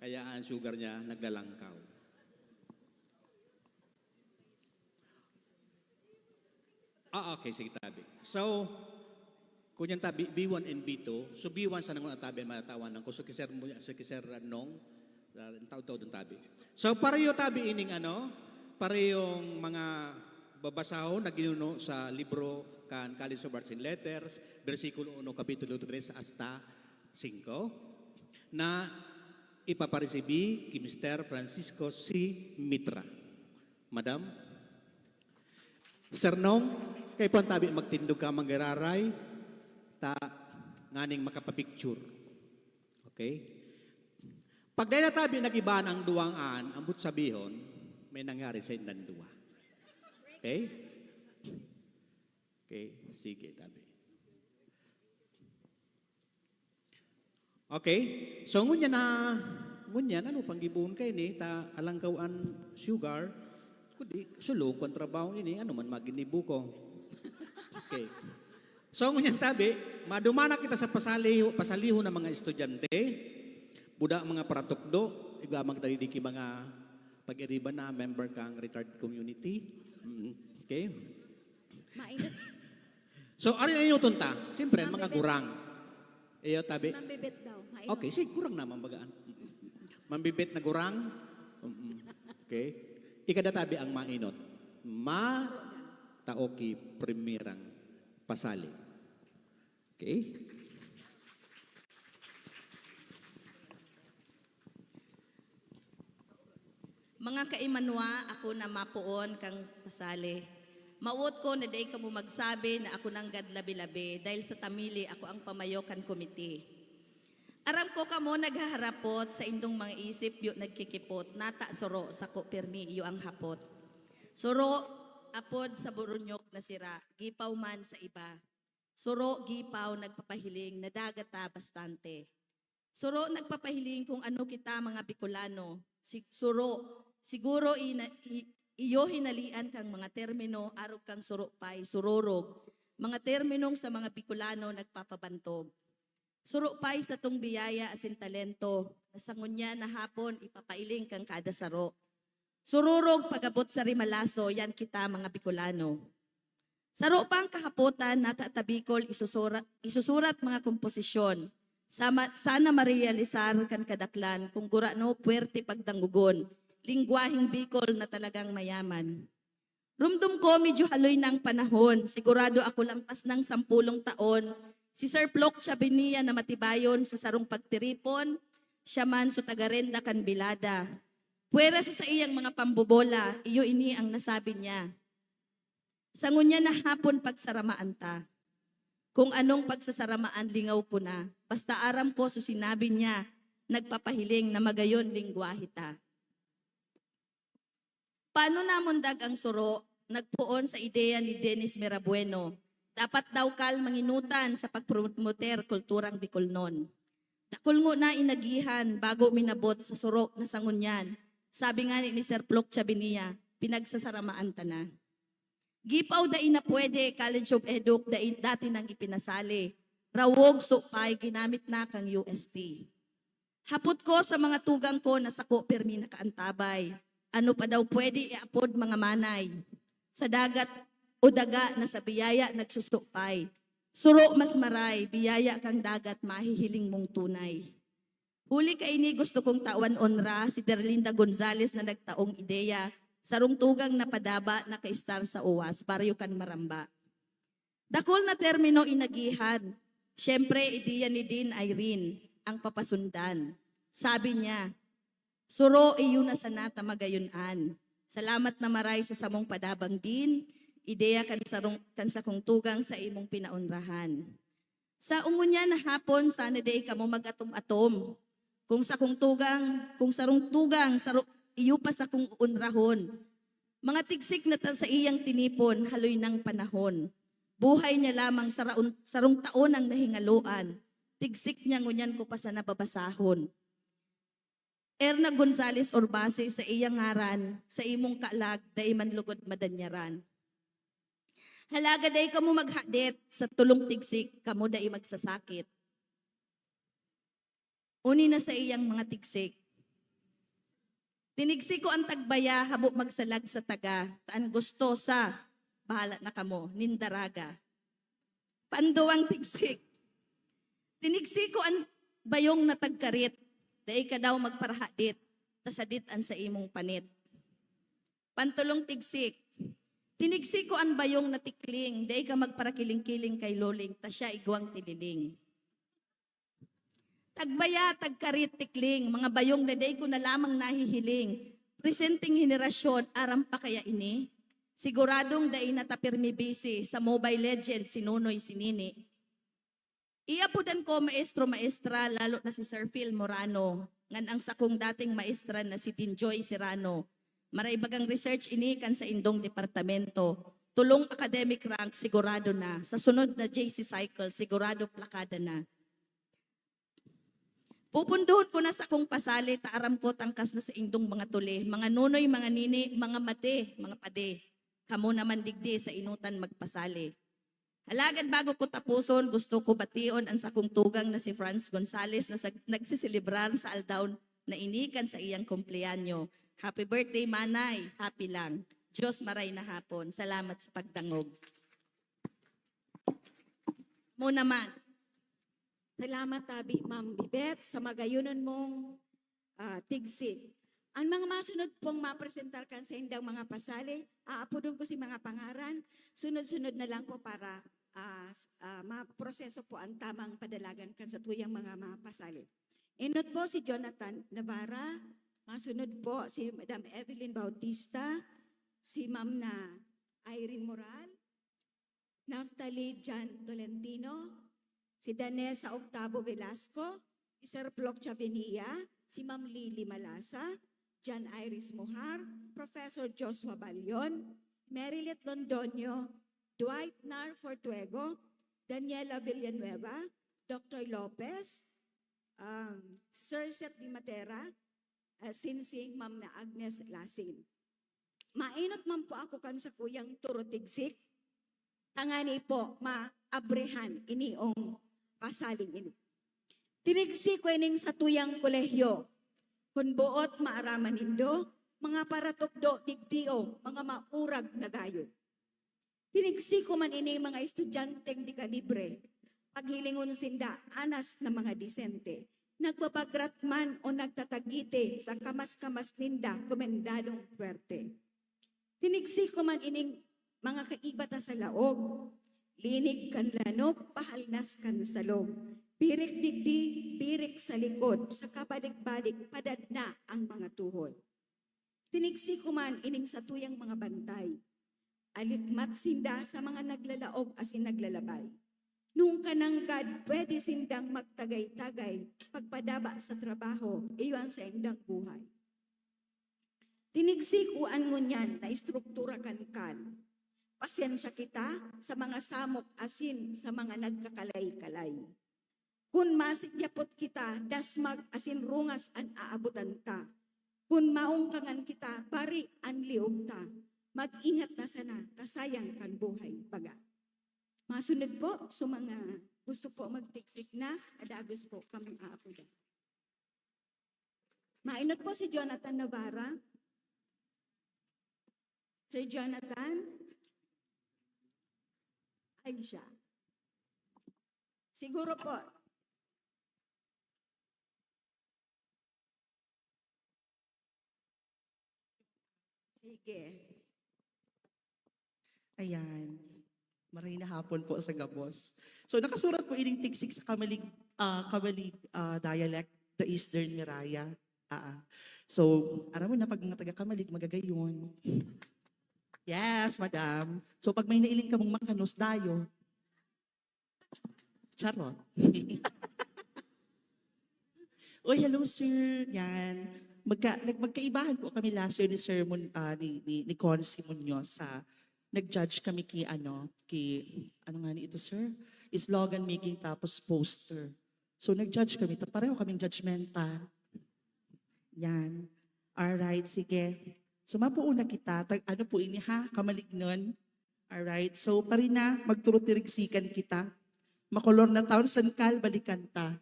Kaya ang sugar niya naglalangkaw. Ah, okay. Sige, tabi. So, kunyan tabi, B one and B two. So, B one sa nangon tabi ang matatawan ko. So, kiser mo, so, kiser nong, uh, taod-taod ang tabi. So, pareho tabi ining ano, parehong mga babasahon na ginuno sa libro kan College of Arts and Letters, bersikulo uno, kapitulo tres hasta singko, na ipaparesibi ki Mister Francisco C. Mitra. Madam? Sir Nong, kay po ang tabi magtindog ka, manggararay, ta nganing makapapicture. Okay? Pag dahil na tabi nag-iba ang duwang an, ambot sabihon, may nangyari sa indan duwa. Okay? Okay? Sige, tabi. Okay? So, ngunyan na, ngunyan, ano, panggibohon kayo ni, ta alangkaw an sugar, kundi, sulog ko ang trabaho ini, ano man maginibo ko. Okay. So, ngunyan tabi, madumana kita sa pasaliho, pasaliho ng mga estudyante, buda mga paratukdo, iba magdalidiki mga pag-iriba na member kang retired community. Mm, okay? Mainit. So, ari na inuton ta. Siyempre, mga gurang. Iyo, tabi. Si Mambibit daw. Mainit. Okay, si gurang naman bagaan. Mambibit na gurang. Mm-mm. Okay. Ikada tabi ang mainot. Ma taoki primirang pasali. Okay? Mga kaimanwa, ako na mapoon kang pasali. Mawot ko na dai kamo magsabi na ako nanggad labi-labi dahil sa tamili ako ang pamayo kan komite. Aram ko kamo naghaharapot sa indong mga isip yo nagkikipot, nata suro sako pirmi iyo ang hapot. Suro, apod sa buronyok na sira, gipaw man sa iba. Suro, gipaw, nagpapahiling, nadagata bastante. Suro nagpapahiling kung ano kita mga Bicolano. Si, suro, siguro ina, i, iyo hinalian kang mga termino arog kang suro pay, sururog, mga terminong sa mga Bicolano nagpapabantog. Suro pay satong biyaya asin talento na sa ngunyan na hapon ipapailing kang kada saro. Sururog pag-abot sa rimalaso, yan kita mga Bicolano. Saro pang kahapotan, nata ta Bicol isusura, isusurat mga komposisyon. Sama, sana marealisar kan kadaklan kung gurano puwerte pagdangogon, lengguwaheng Bicol na talagang mayaman. Rumdom ko medyo haloy na ang panahon, sigurado ako lampas ng sampulong taon, si Sir Ploc Chavinia na matibayon sa sarong pagtiripon, siya man so tagarenda kan bilada. Pwera sa saiyang mga pambobola, iyo ini ang nasabi niya. Sa ngunyan na hapon pagsaramaan ta. Kung anong pagsasaramaan, lingaw ko na. Basta aram ko, so sinabi niya, nagpapahiling na magayon lingwahe ta. Paano namundag ang suro? Nagpoon sa ideya ni Dennis Mirabueno. Dapat daw kal manginutan sa pagpromoter kulturang Bicolnon. Dakul ngona in agihan bago minabot sa suro na sa ngunyan, sabi ngani ni Sir Plok Chabinia, pinagsasaramaan ta na. Gipaw dai na pwede, College of Educ dai, dati nang ipinasali. Rawog supay ginamit na kang U S T. Hapot ko sa mga tugang ko na sako pirmi nakaantabay. Ano pa daw pwede iapod mga manay? Sa dagat o daga na sa biyaya nagsusupay. Suro mas maray, biyaya kang dagat mahihiling mong tunay. Huli kaini gusto kong tawan onra si Derlinda Gonzalez na nagtaong ideya, sarong tugang na padaba nakaistar sa Uwas, baryo kan Maramba. Dakul na termino in agihan. Siyempre, ideya ni Dean Irene ang papasundan. Sabi niya, "Suro, iyo na sana ta magayon-an. Salamat na maray sa samong padabang, Dean. Ideya kan sarong, kan sakong tugang sa imong pinaonrahan." Sa ngunyan na hapon, sana dai kamo mag-atom-atom. Kung sakong tugang, kung sarong tugang, saro, iyo pa sakong uunrahon. Mga tigsik na ta sa iyang tinipon, haloy nang panahon. Buhay niya lamang saraon, sarong taon ang nahingaloan. Tigsik niya ngunyan ko pa sana babasahon. Erna Gonzalez Urbase, sa iyang ngaran, sa imong kalag, dai man lugod madanyaran. Halaga dai kamo maghadit sa tulong tigsik, kamo dai magsasakit. Uni na sa iyang mga tigsik. Tinigsi ko an tagbaya, habo magsalag sa taga, ta an gusto sa, bahala na kamo, nin daraga. Panduwang tigsik. Tinigsi ko an bayong na tagkarit, dai ka daw magparahadit, ta sadit an sa imong panit. Pantulong tigsik. Tinigsi ko an bayong na tikling, dai ka magparakiling-kiling kay Loling, ta siya igwang tiniling. Tagbaya, tagkarit, tikling, mga bayong na dai ko na lamang nahihiling. Presenteng henerasyon, aram pa kaya ini? Siguradong dai na ta pirmi bisi sa Mobile Legend si Nonoy, si Nini. Iapodan ko maestro, maestra, lalo na si Sir Phil Morano, ngan ang sakong dating maestra na si Dinjoy Serrano. Maray bagang research ini kan saindong departamento. Tulong academic rank, sigurado na. Sa sunod na J C cycle, sigurado plakada na. Pupundohon ko na sakong pasali, ta aram ko tangkas na saindong mga tuli, mga nonoy, mga nini, mga mate, mga pade. Kamo naman digdi sa inutan magpasali. Alagad bago ko tapuson, gusto ko bation an sakong tugang na si Franz Gonzalez na sag-, nagseselebrar sa aldaw na ini kan sa iyang kumpleanyo. Happy birthday, Manay! Happy lang. Diyos maray na hapon. Salamat sa pagdangog. Mo naman. Salamat, Abi, Ma'am Bibet, sa magayonon mong ah, tigsik. Ang mga masunod pong mapresentar kan saindang mga pasali, aapodon ko si mga pangaran, sunod-sunod na lang po para ah, s- ah, maproseso po ang tamang padalagan kan satuyang mga mga pasali. Inot po si Jonathan Navarra, masunod po si Madam Evelyn Bautista, si Ma'am na Irene Moral, Naftali Jan Tolentino, si Danessa Octavo Velasco, si Sir Plok Chavinia, si Ma'am Lily Malasa, Jan Iris Mohar, Professor Joshua Balion, Merilet Londoño, Dwight Nar Fortuego, Daniela Villanueva, Doctor Lopez, um, Sir Seth Di Matera, asin si Ma'am na Agnes Lasin. Mainot man po ako kan sakuyang turo tigsik, tangani po maabrehan iniong pasaling ini. Tinigsik ko ining satuyang kolehiyo. Kun boot maaraman nindo, mga paratukdo digdi o mga maurag na gayo. Tinigsik ko man ining mga estudyanteng di kalibre. Paghilingon sinda, anas na mga disente. Nagbabagrat man o nagtatagite sa kamas-kamas ninda, komendadong puwerte. Tinigsik ko man ining mga kaiba ta sa laog. Linig kan lanop, pahalnas kan salog. Birik digdi, birik sa likod, sa kabalik-balik, padad na ang mga tuhod. Tinigsik ko man ining satuyang mga bantay. Alikmat sinda sa mga naglalaog asin naglalabay. Nung kananggad, pwede sindang magtagay-tagay, pagpadaba sa trabaho, iyo an saindang buhay. Tinigsik ko an ngunyan na estruktura kan kan. Pasensya kita sa mga samok asin sa mga nagkakalay-kalay. Kun masigyapot kita, dasmag asin rungas an aabotan ta. Kun maungkangan kita, bari an liog ta. Mag-ingat na sana, ta sayang kan buhay, baga. Masunod po, sa mga gusto po magtigsik na, adagos po kaming aapodan. Mainot po si Jonathan Navarra. Sir Jonathan? Ay, siya. Siguro po. Sige. Ayan. Maray na hapon po sa gabos. So, nakasurat po ining tigsik sa Kamalig, ah, Kamalig, ah, dialect, the Eastern Miraya. Ah, ah. So, aram mo na pag mga taga Kamalig, magagayon. Yes, madam. So, pag may nailing kamong makanos, dayo. Charot. Oy, hello, sir. Yan. Magka, nag, magkaibahan po kami last year ni Sir Mon, ah, ni, ni, ni Consi Munoz sa, nag-judge kami ki, ano, ki, ano nga ni ito, sir? Slogan making tapos poster. So, nag-judge kami. Ta-, pareho kaming judgmental. Yan. Alright, sige. So, mapuuna kita. Tag, ano po ini, ha? Kamalignon. Alright. So, pari na, magturutirigsikan kita. Makolor na taon, san kal, balikan ta.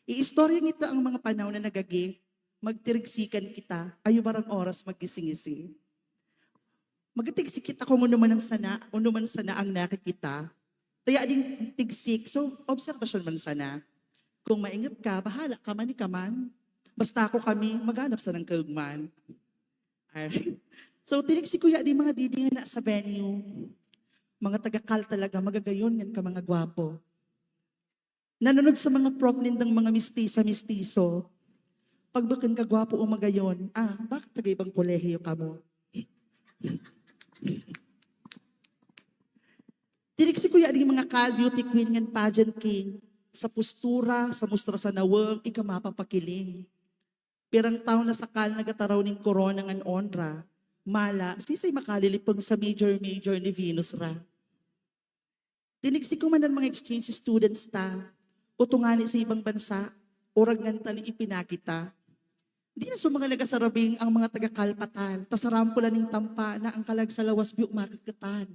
Iistorya ngita ang mga panahon na nagagi. Magtirigsikan kita. Ayo barang oras maggising-gising. Magtigsik kita kung ano man ang sana, ano man sana ang nakikita. Kaya ding tigsik. So, obserbasyon man sana. Kung maingat ka, bahala ka man, ika man. Basta ako kami, maghanap sa nang kaugman. Alright. So, tinig si Kuya di mga didi nga na sa venue. Mga taga-kal talaga, magagayon yan ka mga gwapo. Nanunod sa mga prof nindang mga mistisa-mistiso. Pag bukon ka gwapo o magayon, ah, bakit taga-ibang kolehiyo ka mo? Tinig si Kuya di mga kal, beauty queen ngan pageant king. Sa postura, sa mustra sa nawong, ika mapapakiling. Pirang taon na sa kal nagataraw ning korona ngan onra. Mala, sisay makalilipong sa major-major ni Venus ra? Tinig si kuman an mga exchange students ta, o tungani sa ibang bansa, o ragngan ta ni ipinakita. Di na sa mga nagasarabing ang mga taga-kal patal, ta sa rampolan ning tampa na ang kalag sa lawas biyo makikatan.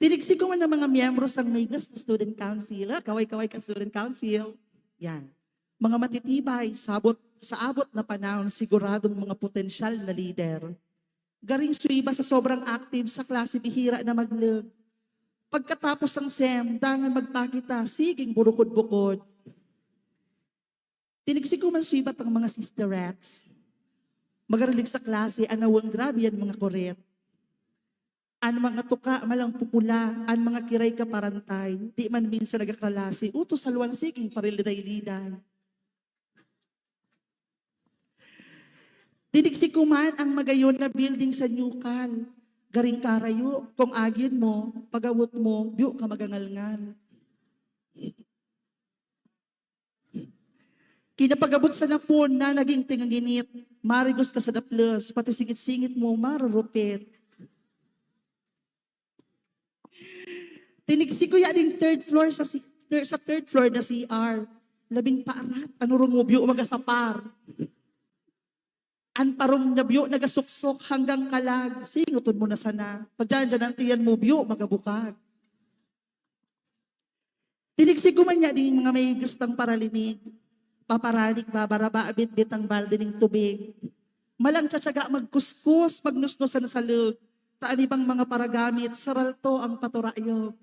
Tinig si kuman ang mga miyembro sang Migas na Student Council. Ah, kaway-kaway ka Student Council. Yan. Mga matitibay, sabot, sa abot na panahon, siguradong mga potensyal na lider. Garing suiba sa sobrang active sa klase, bihira na magleg. Pagkatapos ang sem, dangan magpakita, siging burukod-bukod. Tinig si kuman suibat ang mga sisterets. Magarilig sa klase, anawang grabe yan mga kuret. An mga tuka, malang pupula, an mga kiray kaparantay, di man minsan nagakralasi, utos sa luwan siging pariliday-liday. Tinig si kuman ang magayon na building sa New Cal. Garing karayo, kung agin mo, pagawot mo, biyo ka magangalngal. Kinapagabot sa napon na naging tinganginit, marigos ka sa daples, pati singit-singit mo, marurupit. Tinig si Kuya ding third floor sa si-, thir-, sa third floor na C R. Labing paarat, ano rong mo biyo magasapar? An parong na biyo nagasuksok hanggang kalag, singoton mo na sana. Tadyan dyan ang tiyan mo biyo magabukag. Tinig si kuman niya ding mga may gustang paralinig, paparanig, babaraba, bitbit ang balde ning tubig. Malang tsatsaga magkuskus, magnusnos sa salog, ta an ibang mga paragamit, saralto ang paturayog.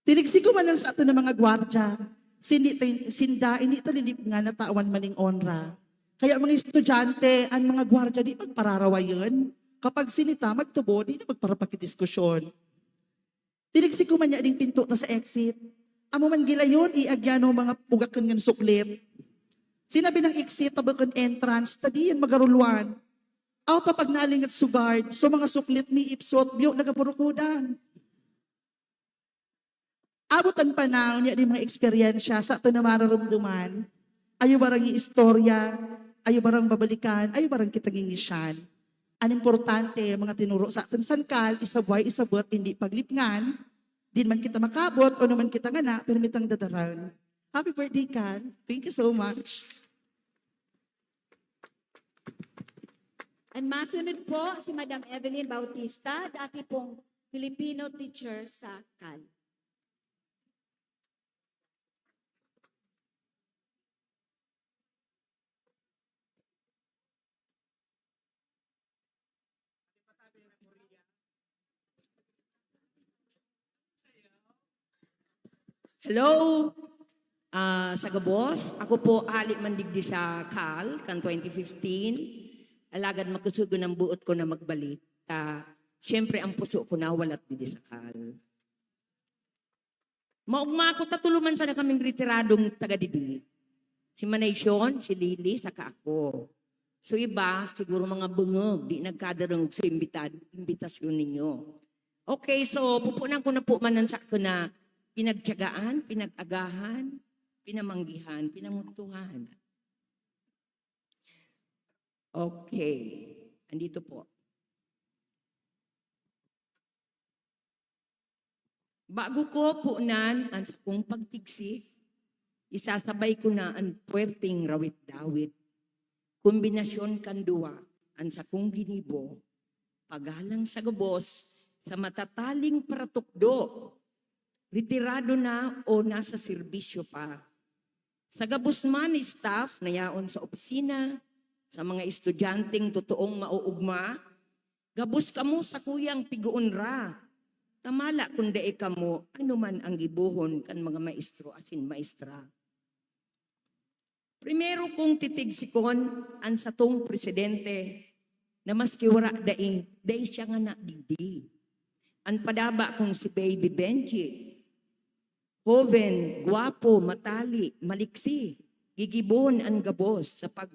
Tinig si kuman ang sa ato na mga gwardya, sindi ta-, sinda, ini ta lilib nga natawan maning onra. Kaya mga estudyante, an mga gwardya di pagpararawayon. Kapag sinita, magtubo, di na magparapakidiskusyon. Tinig si kuman niya ding pinto ta sa exit. Amo man gilayon, iagyan o mga pugakon ngan suklit. Sinabi ng exit, tabakon entrance, ta diyan magarulwan. Aw ta pag nalingat sugard, so mga suklit mi ipsot, biyo nagapurukudan. Abot an panahon niya di mga eksperyensya sa ato na mararamdaman. Ayo barang istorya, ayo barang babalikan, ayo barang kita ngingisyan. An importante, mga tinuro sa aton sangkal, isabway, isabot, hindi paglipngan. Di man kita makabot, o naman kita ngana, pero mitang dadaran. Happy birthday, Kal. Thank you so much. And masunod po si Madam Evelyn Bautista, dati pong Filipino teacher sa Kal. Hello! Ah, sa gabos, ako po ali man digdi sa Kal kan twenty fifteen. Alagad makusog an buot ko na magbalik. Ta, siyempre, ang puso ko nawalat digdi sa Kal. Maogma ako, tatulo man sana kaming retiradong taga didi. Si Manay Sean, si Lily, saka ako. So iba, siguro mga bungog, di nagkadarangog sa imbitad, imbitasyon ninyo. Okay, so pupunan ko na po man ang sa ko na pinagtiyagaan, pinag-agahan, pinamanggihan, pinangugtuhan. Okay, andito po. Bago ko punan ang sakong pagtigsi, isasabay ko na ang puwerteng rawit-dawit. Kombinasyon kan duwa, ang sakong ginibo, pagalang sa gabos, sa matataling paratukdo, retirado na o nasa serbisyo pa. Sa gabos man staff na yaon sa opisina, sa mga estudyanteng totoong maoogma, gabos kamo sakuyang pig-oonra. Tamala kun dai kamo, ano man ang gibohon kan mga maestro asin maestra. Primero kong titigsikon an satong presidente na maski wara dai, dai siya ngana digdi. An padaba kong si Baby Benji, hoven, gwapo, matali, maliksi, gigibohon an gabos sa pag,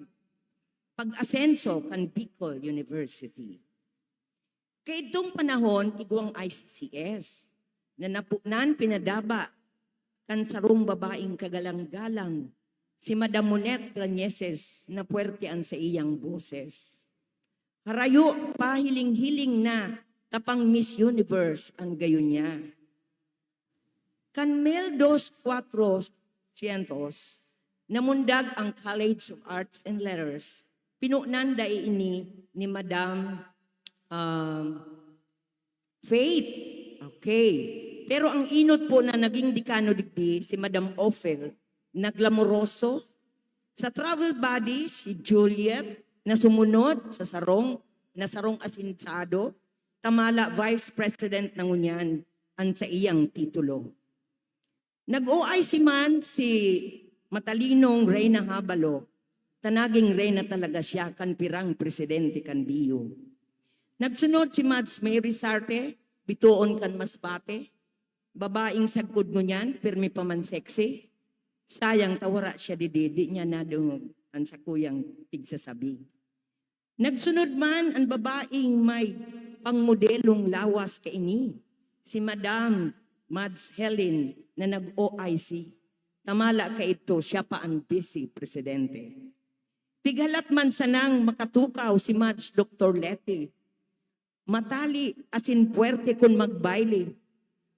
pag-asenso kan Bicol University. Kaidtong panahon, igwang I C C S na napunan pinadaba kan sarong babaeng kagalang-galang, si Madam Monette Rañeses, na puwerte an saiyang boses. Harayo, pahiling-hiling na, tapang Miss Universe an gayo niya. Kan mil dos cuatrocientos, namundag ang College of Arts and Letters. Pinunan dai ini ni Madam um, Faith. Okay. Pero ang inot po na naging dekano digdi, si Madam Ophel Naglamoroso. Sa travel buddy, si Juliet, na sumunod sa sarong, na sarong asensado, tamala Vice President na ngunyan an saiyang titulo. Nag-O I C man si matalinong Reyna Habalo, ta naging reyna talaga siya kan pirang presidente kan B U. Nagsunod si Mads Mary Sarte, bitoon kan Masbate, babaeng sagkod ngunyan, pirmi pa man sexy. Sayang ta wara siya didi, di niya nadungog an sakuyang pigsasabi. Nagsunod man an babaeng may pangmodelong lawas kaini, si Madam Mads Helen na nag-O I C. Tamala kaidto, siya pa an vice presidente. Pighalat man sanang makatukaw si Mads Doktor Leti. Matali asin puwerte kun magbayle.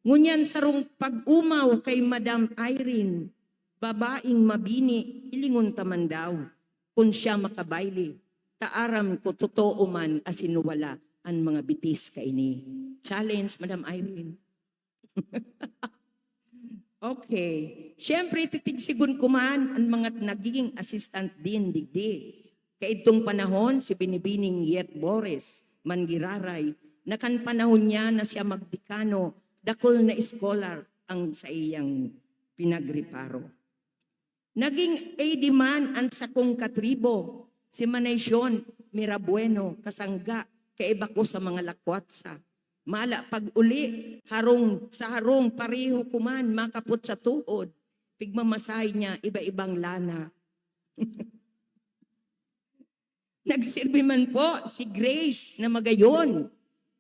Ngunyan sarong pag-umaw kay Madam Irene, babaeng mabini, hilingon ta man daw kun siya makabayle. Ta aram ko totoo man asin wala an mga bitis kaini. Challenge, Madam Irene. Okay. Siyempre, titigsigon ko man an mga nagiging assistant din digdi. Kaidtong panahon, si Binibining Yet Boris, Manggiraray, na kan panahon niya na siya magdekano, dakul na scholar ang saiyang pinagreparo. Naging A D man an sakong katribo, si Manay Sean Mirabueno, kasangga, kaiba ko sa mga lakwatsa. Mala pag-uli, harong sa harong pareho ko man makapot sa tuhod. Pigmamasahe niya iba-ibang lana. Nagsirbi man po si Grace na magayon.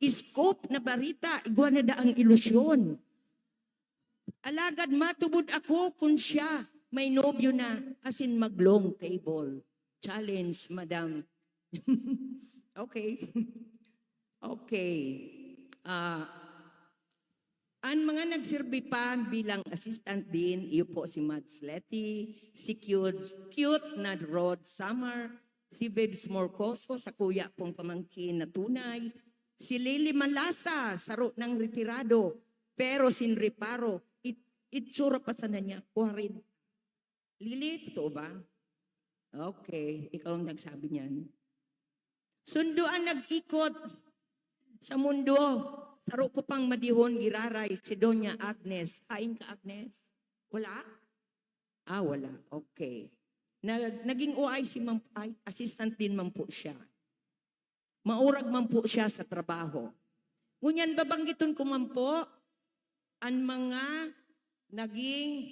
Scoop na barita, igwa na daang ilusyon. Alagad matubod ako kun siya may nobyo na asin mag-long table. Challenge, madam. Okay. Okay. Ah, ang mga nagserbi pa bilang assistant din, iyo po si Mads Leti, si cute, cute na Rod Samar, si Babes Morcoso, sakuya pong pamangkin na tunay, si Lily Malasa, saro ng retirado, pero sin reparo, it, itsura pa sana niya, kwarenta. Lily, totoo ba? Okay, ikaw ang nagsabi niyan. Sundo ang nag-ikot sa mundo. Saro ko pang madihon giraray, si Doña Agnes. Hain ka, Agnes? Wala? Ah, wala. Okay. Nag-, naging O I C man, ay, assistant din man po siya. Maurag man po siya sa trabaho. Ngunyan, babanggiton ko man po ang mga naging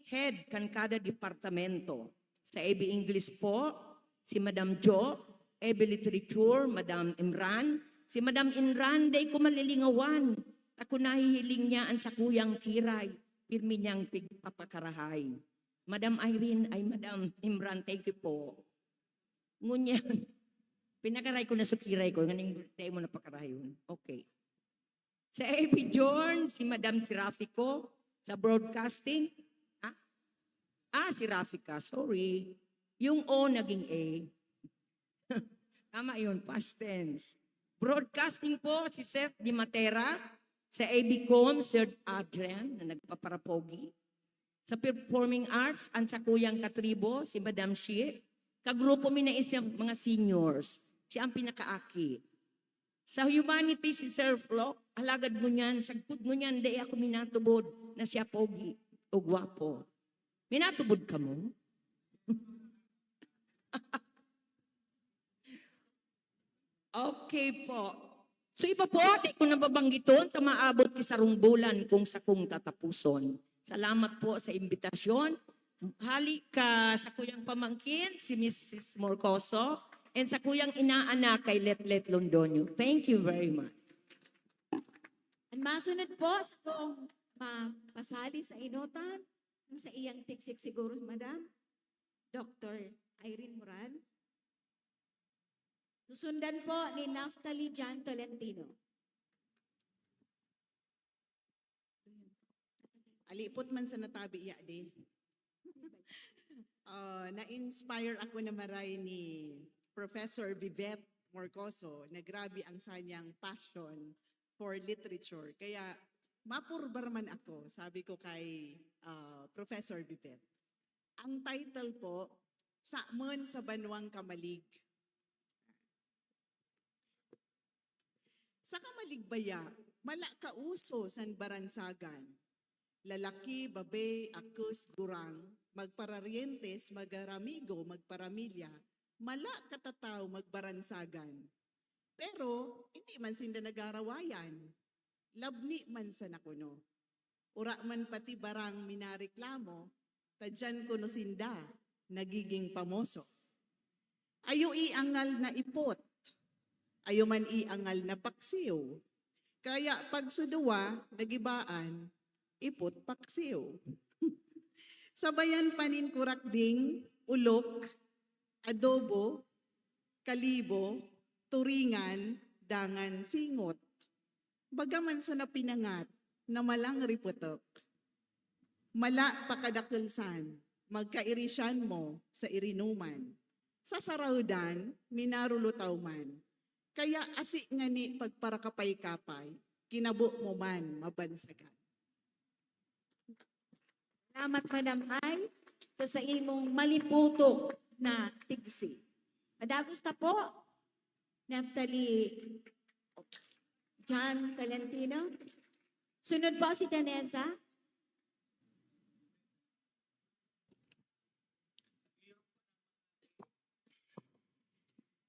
head kan kada departamento. Sa A B English po, si Madam Jo, A B Literature, Madam Imran. Si Madam Imran, dai ko malilingawan. Ako nahihiling niya ang sakuyang kiray. Pirmi niyang pigpapakarahay. Madam Irene, ay Madam Imran, thank you po. Ngunyan, pinakaray ko na sa kiray ko, nganing dai mo napakarayon. Okay. Sa A B Jorn, si Madam Serafico, sa broadcasting, ah, ah, Serafica, sorry. Yung O naging A. Tama yun, past tense. Broadcasting po, si Seth Di Matera, sa A B Com, Sir Adrian, na nagpaparapogi. Sa Performing Arts, ang sakuyang katribo, si Madam Shi. Kagrupo mi na isang mga seniors. Siya ang pinakaaki. Sa Humanities, si Sir Flo, alagad ngunyan, sagkod ngunyan, dai ako minatubod na siya pogi o gwapo. Minatubod kamo? Okay po. So, iba po, di ko nababanggiton, ta maabot ki sarong bulan kung sakong tatapuson. Salamat po sa imbitasyon. Hali ka sa kuyang pamangkin, si Missus Morcoso, and sa kuyang inaanak kay Letlet Londoño. Thank you very much. Ang masunod po sa tong mapasali sa inotan, ang sa iyang tigsik siguro, Madam, Doctor Irene Moran. Susundan po ni Naftali John Tolentino. Alipot man sa natabi ya di. Ah, na-inspire ako na maray ni Professor Vivette Morcoso na grabe ang sanyang passion for literature. Kaya mapurbar man ako, sabi ko kay ah, Professor Vivette. Ang title po, Samon sa Banwang Kamalig. Sa Kamalig baya, mala kauso san baransagan. Lalaki, babe, akus, gurang, magpararientes, magaramigo, magparamilya, mala katataw, magbaransagan. Pero, hindi man sinda nagarawayan. Labni man sana kuno. Ura man pati barang minareklamo, ta diyan kuno sinda nagiging pamoso. Ayo iangal na ipot, ayo man iangal na paksiw. Kaya pag suduwa, nagibaan, ipot paksiw. Sabayan pa nin kurakding, ulok, adobo, kalibo, turingan, dangan singot. Baga man sana pinangat na malang riputok. Mala pakadakulsan, magkairisan mo sa irinuman. Sa sarahudan, minarulutaw man. Kaya asi ngani pagparakapay-kapay, kinabo mo man mabansagan. Salamat, Madam Ai, sa saimong maliputok na tigsi. Madagos ta po, Naftali John Tolentino. Sunod po si Danessa.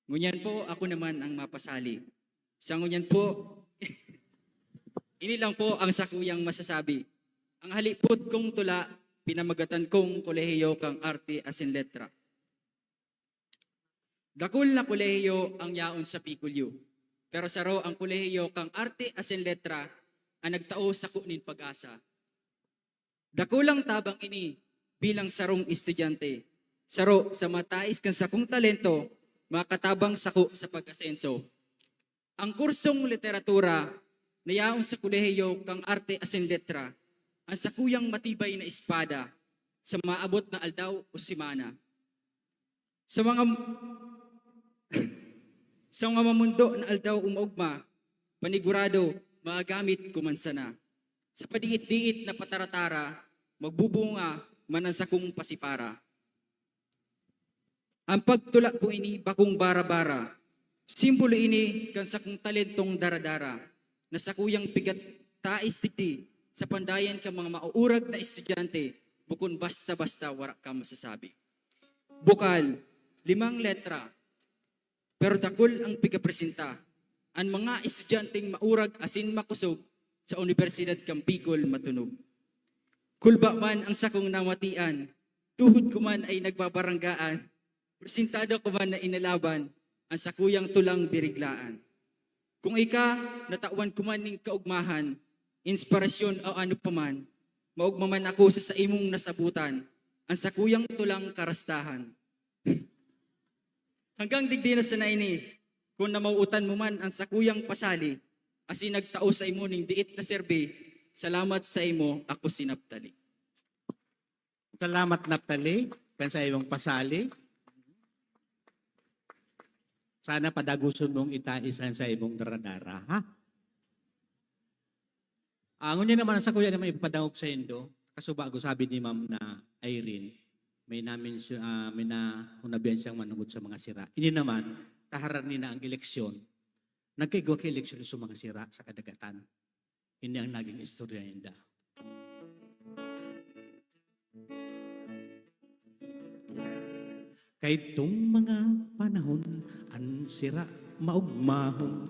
Ngunyan po, ako naman ang mapasali. Sa ngunyan po, ini lang po ang sakuyang masasabi. Ang halipot kong tula, pinamagatan kong kolehiyo kang arte asin letra. Dakul na kolehiyo ang yaon sa Picolio, pero saro ang kolehiyo kang arte asin letra ang nagtao sako nin pag-asa. Dakulang tabang ini bilang sarong estudyante. Saro sa matais kan sakong talento, makatabang sako sa pag-asenso. Ang kursong literatura na yaon sa Kolehiyo kan Arte asin Letra, an sakuyang matibay na espada sa maabot na aldaw o semana. Sa mga, sa mga mamundo na aldaw o maogma, panigurado, magagamit ko man sana. Sa padiit-diit na pataratara, magbubunga man ang sakong pasipara. Ang pagtula ko ini bakong bara-bara. Simbolo ini kan sakong talentong dara-dara, na sakuyang pigatais digdi sa pandayan kan mga mauurag na estudyante, bukon basta-basta wara ka masasabi. Bukal, limang letra, pero dakul ang pigapresenta. An mga estudyanteng maurag asin makosog sa Unibersidad kan Bicol matunog. Kulba man ang sakong namatian, tuhod ko man ay nagbabaranggaan, presentado ko man na inalaban an sakuyang tulang biriglaan. Kung ika, natawan ko man nin kaugmahan, inspirasyon o ano pa man, maogma man ako sa saimong nasabutan, an sakuyang tulang karastahan. Hanggang digdi na sana ini, kun namawutan mo man an sakuyang pasali, asin nagtao sa imo ning diit na serbi, salamat sa imo, ako si Naphtali. Salamat, Naphtali, kan sa imong pasali. Sana padaguson mong itais an sa imong daradara, ha? Ah, ngunyan naman, ang sakuya naman ipapadangog saindo, kasubago sabi ni Ma'am na Irene, may namensyo-, ah, may nahunabian siyang manungod sa mga sira. Ini naman, kaharani na ang eleksyon, nagkaigwa ki eleksyon sa mga sira sa kadagatan. Ini ang naging istorya ninda. Kaidtong mga panahon, an sira maogmahon,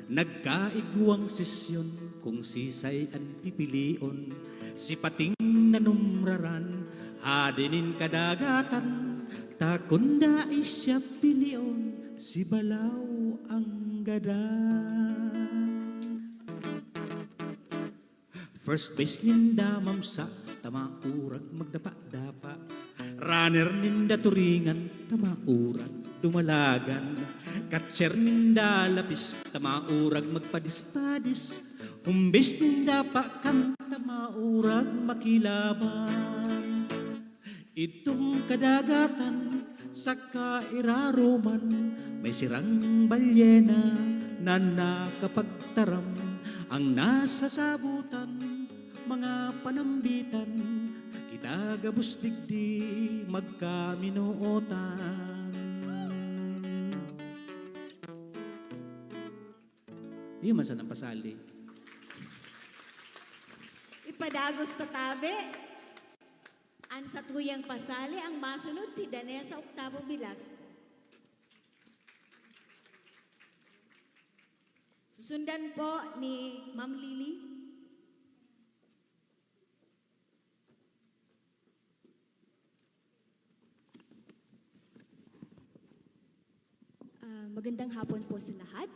nagkaigwang sesyon kung sisay an pipilion. Si Pating nanumraran, hade nin kadagatan, ta kun dai siya pilion, si Balaw ang gadan. First base ninda, Ma'am Sa, ta maurag magdapa-dapa. Runner ninda, Turingan, ta maurag dumalagan. Catcher ninda, Lapis, ta maurag magpadis-padis. Home base ninda, Pakan, ta maurag makilaban. Idtong kadagatan saka iraruman, may sirang balyena na nakapagtaram. Ang nasasabutan, mga panambitan, kita gabos digdi magkaminootan. Iyo man sanang pasali. Ipadagos ta tabi. An satuyang pasali, ang masunod si Danessa Octavo Velasco. Susundan po ni Ma'am Lily. Ah, magandang hapon po sa lahat.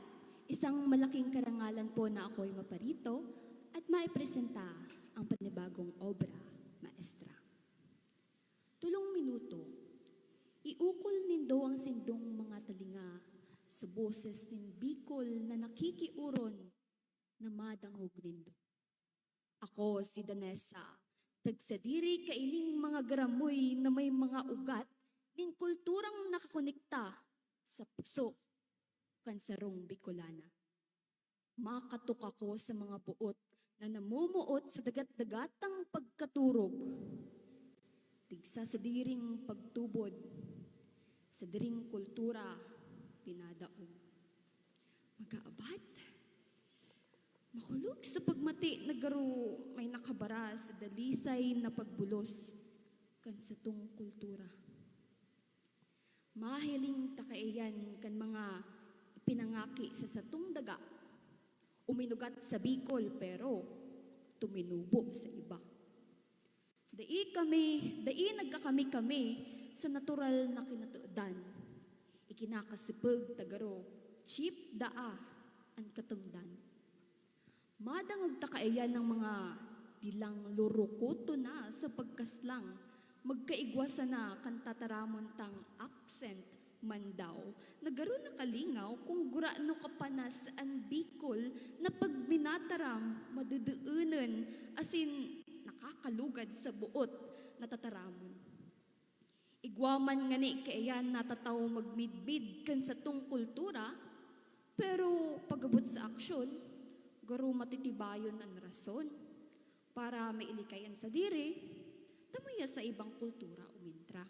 Isang malaking karangalan po na ako'y maparito at maipresenta ang panibagong obra maestra. Tulong minuto, iukol nindo ang sindong mga talinga sa boses nin Bicol na nakikiuron na madangog nindo. Ako si Danessa, tagsadiri kaining mga garamoy na may mga ugat nin kulturang nakakonekta sa puso kan sarong Bicolana. Makatok ako sa mga boot na namumuot sa dagat-dagatang pagkaturog. Tigsasadiring pagtubod, sadiring kultura pinadaog. Magaabat, makulog sa pagmati na garo may nakabara sa dalisay na pagbulos kan satong kultura. Mahiling ta kaiyan kan mga ipinangaki sa satong daga, uminugat sa Bicol pero tuminubo sa iba. Dai kami, dai nagkakami-kami sa natural na kinatodan. Ikinakasipeg ta garo, cheap daa an katongdan. Madangog ta kaiyan an mga dilang lurukoton na sa pagkaslang Magkaigwa sana kan tataramon tang accent man daw, na garo nakalingaw kung gurano kapanas an Bicol na pagminataram, madedeenen, asin nakakalugad sa boot na tataramon. Igwa man ngani kaiyan natatao magmidmid kan satong kultura, pero pag-abot sa aksyon, garo matitibayon an rason. Para mailikay an sadiri, ta maya sa ibang kultura umintra.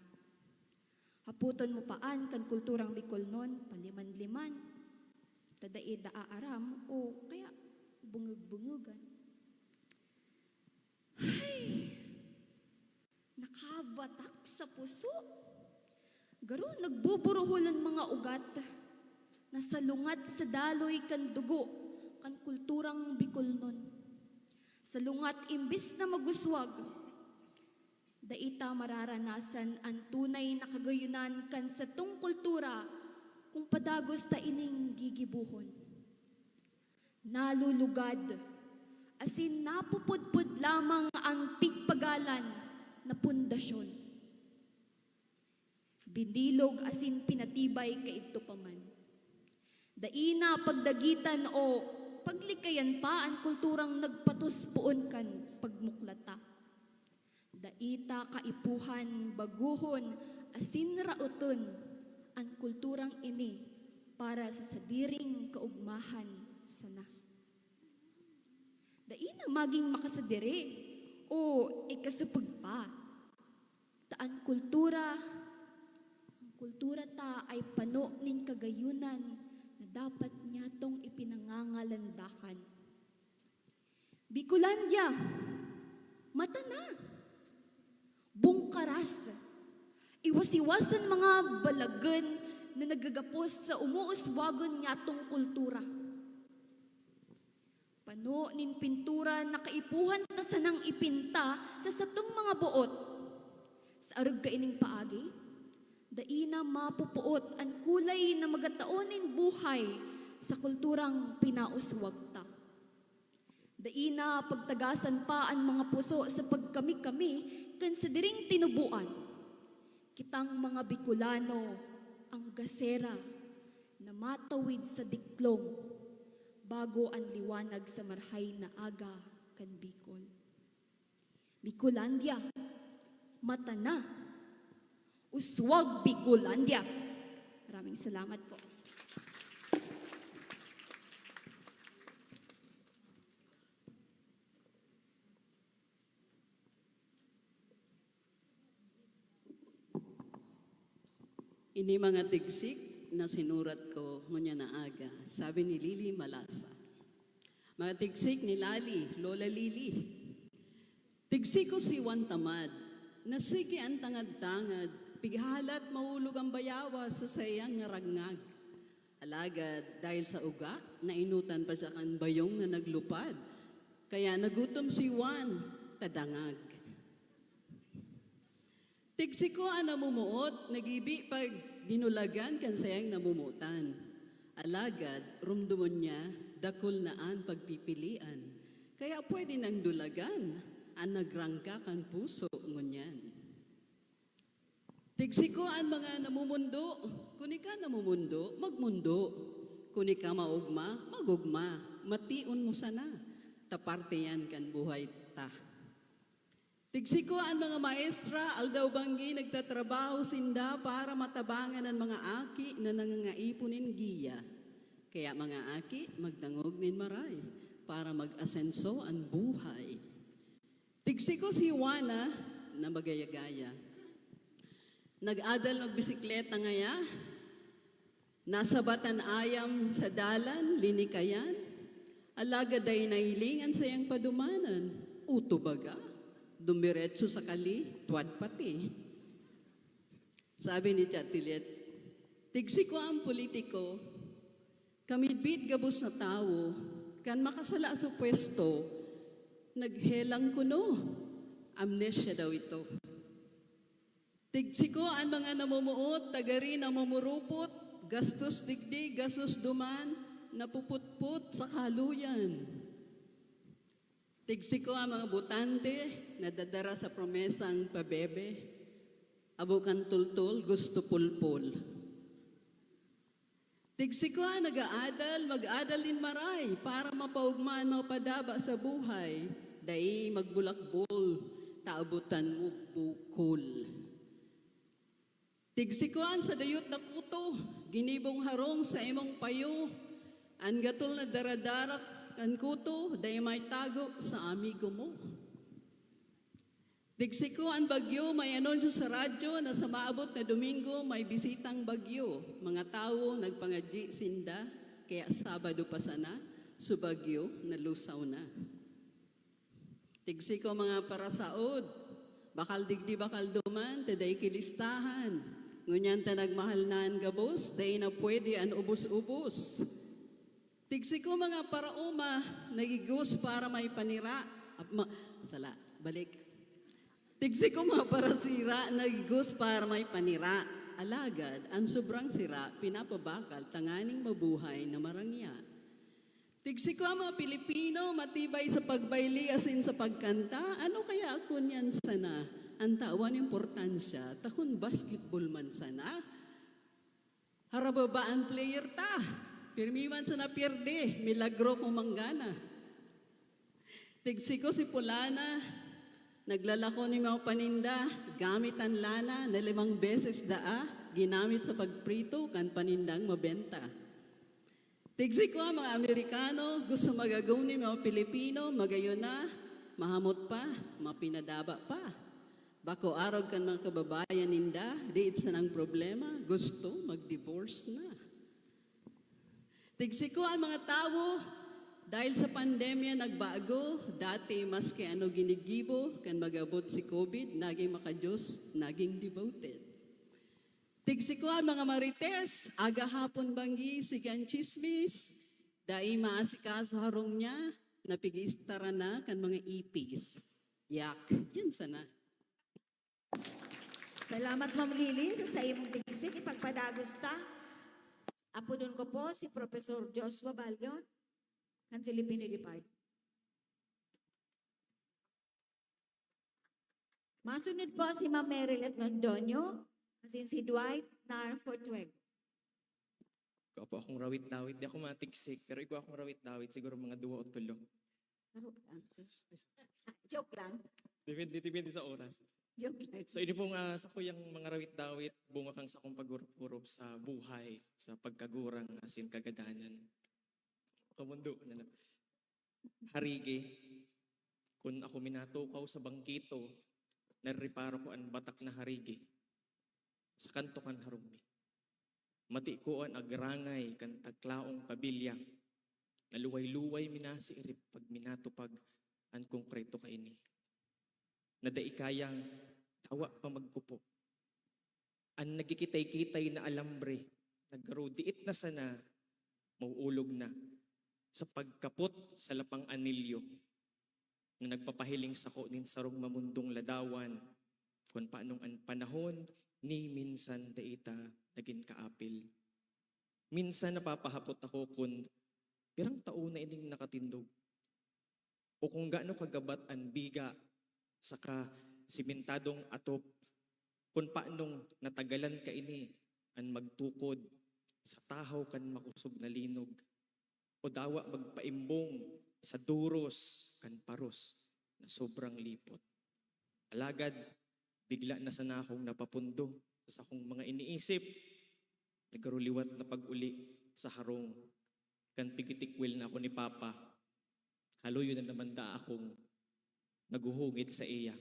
Hapoton mo pa an kan kulturang Bicolnon, paliman-liman, ta dai da aaram o kaya bungog-bungogan. Hay! Nakabatak sa puso. Garo nagbuburuhol an mga ugat na salungat sa daloy kan dugo kan kulturang Bicolnon. Salungat imbis na maguswag, dai ta mararanasan an tunay na kagayunan kan satong kultura kung padagos ta ining gigibohon. Nalulugad, asin napupudpod lamang an pigpagalan na pundasyon. Binilog asin pinatibay kaidto pa man. Dai na pagdagitan o paglikayan pa an kulturang nagpatos poon kan pagmuklata. Dai ta kaipuhan bagohon asin raoton an kulturang ini para sa sadiring kaogmahan sana. Dai na magin makasadiri o ikasupog pa. Ta an kultura, an kultura ta ay pano nin kagayunan na dapat nyatong ipinangangalandakan. Bicolandia, mata na! Bungkaras! Iwas-iwas an mga balagen na nagagapos sa umuuswagon nyatong kultura. Pano nin pintura na kaipuhan ta sanang ipinta sa satong mga boot. Sa arog kaining paagi, dai na mapupuot an kulay na magatao nin buhay sa kulturang pinauswag ta. Dai na pagtagasan pa an mga puso sa pagkami-kami kan sadiring tinuboan. Kitang mga Bicolano, ang gasera na matawid sa diklong bago an liwanag sa marhay na aga kan Bicol. Bicolandia, mata na! Uswag Bicolandia! Maraming salamat po. Ini mga tigsik na sinurat ko ngunyan na aga, sabi ni Lily Malasa. Mga tigsik ni Lali, Lola Lily. Tigsik ko si Juan Tamad, na sige an tangad-tangad, pighahalat mahulog ang bayawa sa saiyang narangag. Alagad dahil sa uga, nainutan pa siya kan bayong na naglupad. Kaya nagutom si Juan, tadangag. Tigsiko an namumuot, nagibi pag dinulagan kan sayang namumutan. Alagad, rumdomon niya, dakul na an pagpipilian. Kaya pwede nang dulagan an nagrangka kan puso ngunyan. Tigsiko an mga namumundo, kun ika namumundo, magmundo. Kun ika maogma, magogma. Mation mo sana, ta parte yan kan buhay ta. Tigsiko an mga maestra, aldaw-banggi nagtatrabaho sinda para matabangan an mga aki na nangangaipon nin giya. Kaya, mga aki, magdangog nin maray para mag-asenso an buhay. Tigsiko si Juana na magaya-gaya. Nag-adal magbisikleta ngaya, nasabat an ayam sa dalan, linikayan, alagad dai nahiling an sayang padumanan. Uto baga, dumiretso sa kali, tuwad pati. Sabi ni Chatelet, "Tigsiko an politiko, kamidbid gabos na tawo, kan makasala sa pwesto, naghelang kuno, amnesia daw ito." Tigsiko an mga namumuot, ta gari namumurupot, gastos digdi, gastos duman, napuputpot sa kaluyan. Tigsiko an mga botante, nadadara sa promesang pabebe, Abo kan tultol, gusto pulpol. Tigsikwa, nag-aadal, mag-adal nin maray para mapaogma an mapadaba sa buhay. Dai magbulakbol, tabotan mo bukol. Tigsikwa, an sadayot na kuto, ginibong harong sa imong payo. An gatol na daradara kan kuto, dai maitago sa amigo mo. Tigsikwa, an bagyo, may anunsyo sa radyo na sa maabot na Domingo may bisitang bagyo. Mga tawo, nagpangadyi sinda, kaya Sabado pa sana, so bagyo, nalusaw na. Tigsikwa, mga parasaod, bakal digdi, bakal duman, ta dai ki listahan. Ngunyan ta nagmahal na an gabos, dai na pwede an ubos-ubos. Tigsikwa, mga paraoma, nagigos para may panira. Ap-, ma-, sala, balik. Tigsikwa, mga parasira, nagigos para may panira. Alagad, an sobrang sira, pinapabakal tanganing mabuhay na marangya. Tigsikwa, mga Pilipino, matibay sa pagbayli asin sa pagkanta. Ano kaya kun yan sana an tawan importansya, ta kun basketball man sana? Harababaan player ta. Pirmi man sa napierde, milagro kung manggana. Tigsikwa, si Pulana, naglalako nin mga paninda, gamit an lana na limang beses daa, ginamit sa pagprito kan panindang mabenta. Tigsikwa, mga Amerikano, gusto magagom nin mga Pilipino, magayon na, mahamot pa, mapinadaba pa. Bako arog kan mga kababayan ninda, diit sanang problema, gusto mag-divorce na. Tigsikwa, an mga tawo, dahil sa pandemya nagbago, dati maski ano ginigibo, kan mag-abot si covid, naging maka-Diyos, naging devoted. Tigsikwa, an mga marites, aga hapon banggi, sige an tsismis, dai maasikaso harong niya, napigistara na kan mga ipis. Yak, yan sana. Salamat, Ma'am Lily, sa saimong tigsik. Ipagpadagos ta. Apodon ko po si Professor Joshua Balion, kan Filipino Department. Masunod po si Ma'am Merilyn Londoño, asin si Dwight Nar Fortuego. Igwa po akong rawit-dawit. Di ako matigsik, pero igwa akong rawit-dawit. Siguro mga duwa o tulo. Laro lang, sir. Joke lang. Depende, depende sa oras. Joke lang. So, ini pong, ah, sakuyang mga rawit-dawit, bunga kan sakong paghurup-hurup sa buhay, sa pagkagurang asin kagadanan. Kamundo na lang. Harigi. Kun ako minatukaw sa bangkito, narereparo ko an batak na harigi. Sa kanto kan harong mi. Mati ko an agrangay kan taklaong kabilya. Naluway-luway minasiirip pag minatupag an konkreto kaini. Na dai kayang dawa pa magkupo. An nagkikitay-kitay na alambre, nagkarudiit na sana, mauulog na, sa pagkapot sa lapang anilyo, na nagpapahiling sako nin sarong mamundong ladawan, kun paanong an panahon ni minsan dai ta nagin kaapil. Minsan napapahapot ako kun pirang taon na ining nakatindog, o kung gaano kagabat an biga saka simentadong atop, kun paanong natagalan kaini an magtukod sa tahaw kan makosog na linog, o dawa magpaimbong sa duros kan paros na sobrang lipot. Alagad, bigla na sana akong napapundo sa sakong mga iniisip, nagkaruliwat na pag-uli sa harong. Kan pigitikwil na ako ni Papa, haluyon na naman daa akong naghuhungit sa iya.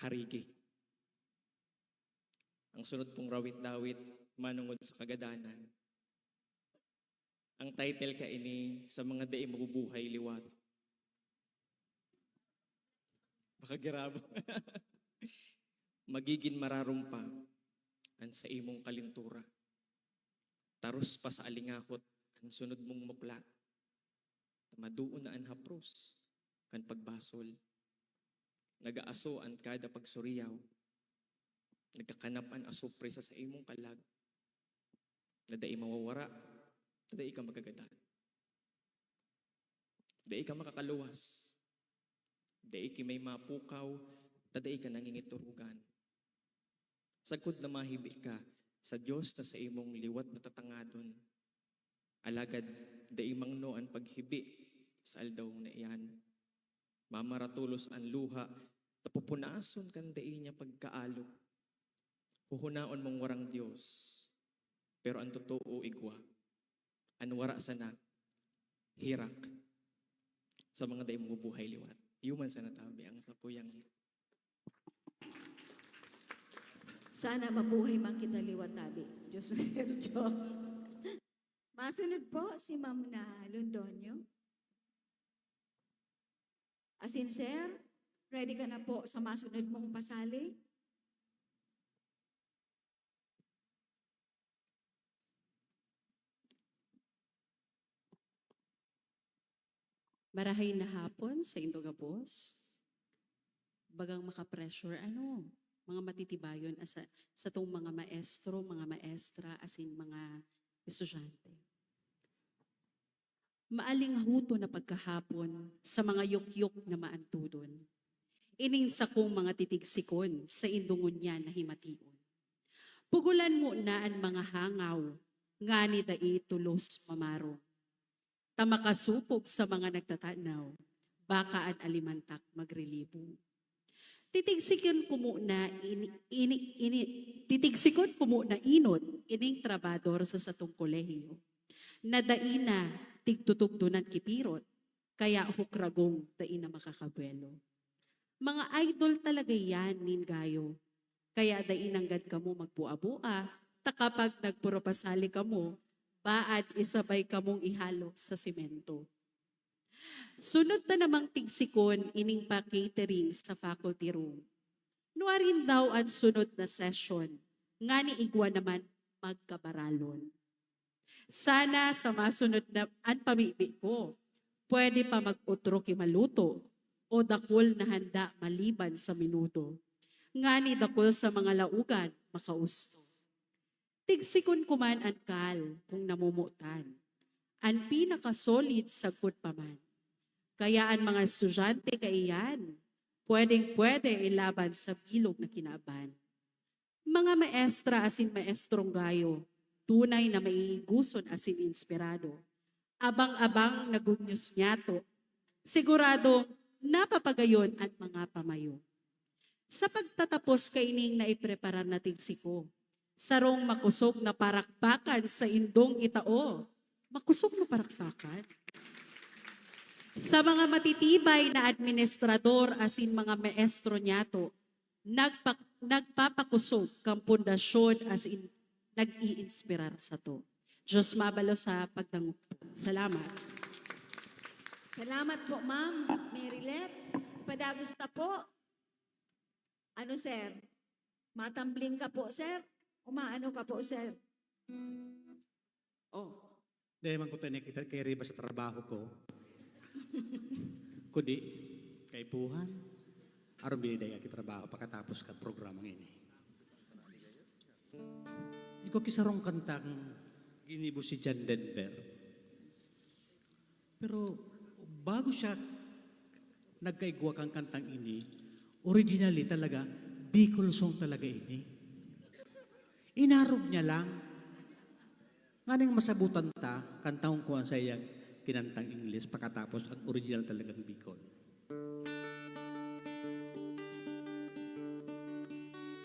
Harigi. Ang sunod pong rawit-dawit, manongod sa kagadanan. Ang title kaini, sa mga dai mabubuhay liwat. Baka girabo. Magigin mararom pa an saimong kalintura. Taros pa sa alingakot an sunod mong muklat. Maduon na an hapros kan pagbasol. Nag-aaso an kada pagsuriyaw. Nagkakanap an asupre sa saimong kalag. Na dai mawawara, ta dai ka magagadan. Dai ka makakaluwas. Dai ki may mapukaw, ta dai ka nangingiturugan. sagkod na mahibi ka sa Dios na sa imong liwat na tatangadon. Alagad dai mangno an paghibi sa aldaw na iyan. Mamaratolos an luha ta pupunason kan dai niya pagkaalok. Huhunaon mong warang Dios, pero an totoo igwa. An wara sana, herak sa mga dai mabubuhay liwat. Human sana tabi ang sakuyang Sana mabuhay man kita liwat tabi. Diyos na Sir Diyos. Masunod po si Ma'am na Londoño. Asin, Sir, ready ka na po sa masunod mong pasali? Marahay na hapon sa indo gabos. Bagang maka-pressure, ano, mga matitibayon asa, satong mga maestro, mga maestra, asin mga estudyante. Maalinghuto na pagkahapon sa mga yukyok na maantudon. Ining sakong mga titigsikon sa indo ngunyan na himation. Pugulan mo na an mga hangaw, ngani dai tolos mamarong. Ta makasopog sa mga nagtatanaw, baka an alimantak magrelibo. Titigsikon ko muna ini, ini, ini, titigsikon ko muna inot ining trabador sa satong kolehiyo, na dai na tigtutugdonan ki pirot, kaya hukragong dai na makakabuelo. Mga idol talaga yan nin gayo. Kaya dai nanggad kamo magbua-bua, ta kapag nagpuropasali kamo, baad isabay kamong ihalo sa semento. Sunod ta namang tigsikon ining pa-catering sa faculty room. Nuarin daw an sunod na session, ngani igwa naman magkabaralon. Sana sa masunod na an pamibi ko, pwede pa mag-otro ki maluto o dakul na handa maliban sa menudo. Ngani dakul sa mga laogan makausto. Tigsikon ko man an kal kung namomotan. An pinaka-solid sagkod pa man. Kaya an mga estudyante kaiyan, pwedeng-pwede ilaban sa bilog na kinaban. Mga maestra asin maestrong gayo, tunay na maiiguson asin inspirado. Abang-abang na good news niyato. Sigurado, napapagayon an mga pamayo. Sa pagtatapos kaining naipreparar na tigsiko, sarong makosog na parakpakan sa indong itao. Makosog na parakpakan. Sa mga matitibay na administrador asin mga maestro niyato, nagpa-, nagpapakosog kan pundasyon asin nag-iinspirar sato. Diyos mabalos sa pagdangog po. Salamat. Salamat po, Ma'am Merilet. Padagos ta po. Ano, sir? Matambling ka po, sir? Umaano ka po, sir? Oh. Dai man ko tayo nakita kay Riva sa trabaho ko. Kudi, kaipuhan. Aron biniday aki trabaho pakatapos ka programang ini. Ikaw kisarong kantang ginibo si John Denver. Pero bago siya nagkaigwa kan kantang ini, originally talaga, Bicol song talaga ini. Inarog niya lang. Nganing masabutan ta, kantahon ko an saiyang kinantang English, pakatapos an original talagang Bicol.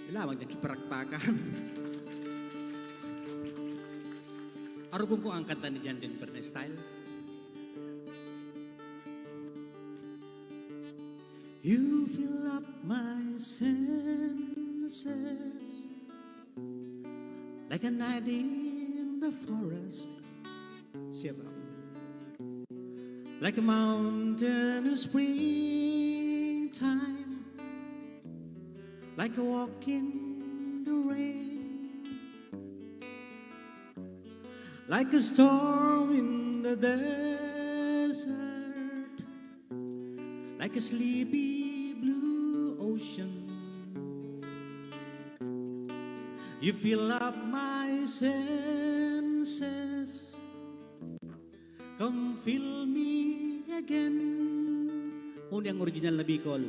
Kailangan niya kiparakpakan. Arugon ko ang kanta ni John Denver na style. You fill up my senses like a night in the forest. Siya ba? Like a mountain in springtime, like a walk in the rain, like a storm in the desert, like a sleepy blue ocean. You fill up my senses. Come fill me again. Uni ang original na Bicol.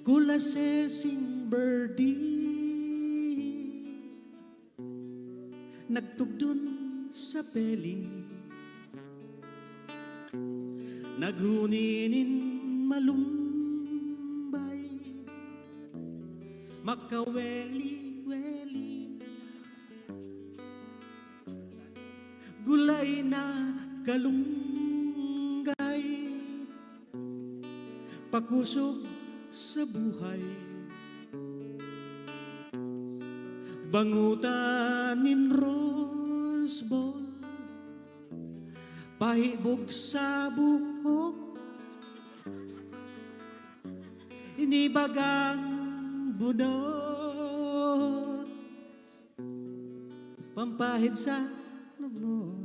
Kulasesing birdie. nagtugdon sa peli, naghuni nin malumbay, makaweli-weli, gulay na kalunggay, pakosog sa buhay, bangutan nin Rose Bowl, pahibog sa buhok, inibagang bunot, pampahid sa lugmok.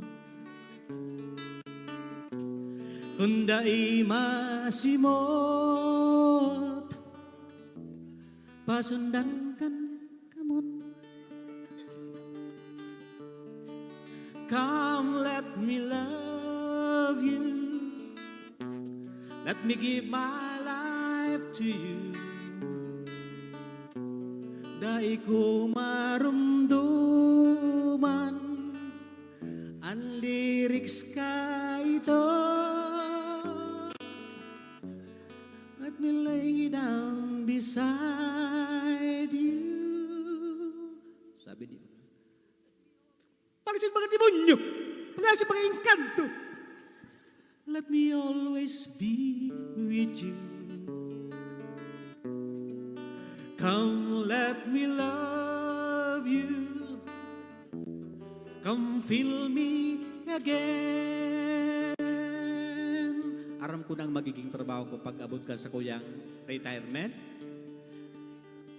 Kun dai masimot, pasundan kan kamot. Come, let me love you. Let me give my life to you. Dai ko marumduman an lyrics ka ito. Let me lay down beside you. Sabi ni, parang siya mga demonyo. Parang siya mga engkanto. Let me always be with you. Come, let me love you. Come feel me again. Aram ko na ang magiging trabaho ko pag abot ka sa kuyang retirement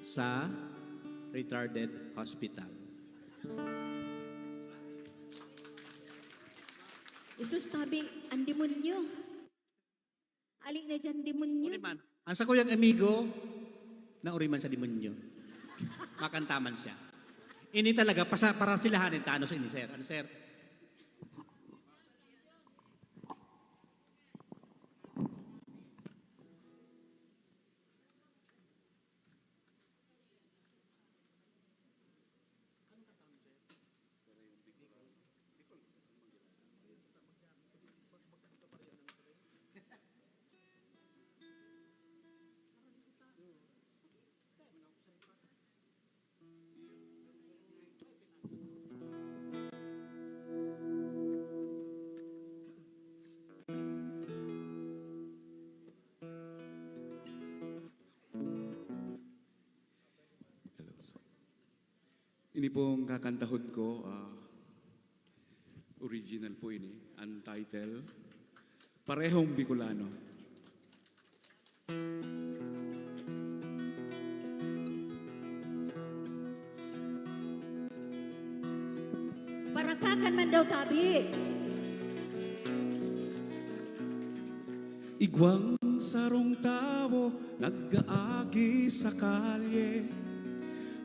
sa retarded hospital. Jesus, tabi, ang demonyo. Ali na dyan, demonyo. Uriman. Ang sakuyang amigo, nauriman sa demonyo. Makantaman siya. Ini talaga, pasa, para silahanin ta, ano sa ini, sir? Ano, sir? Hello, sir. Ini pong kakantahon ko, ah, original po ini. Ang title, Parehong Bicolano. Parakakan man daw, tabi. Igwang sarong tawo nag-aagi sa kalye.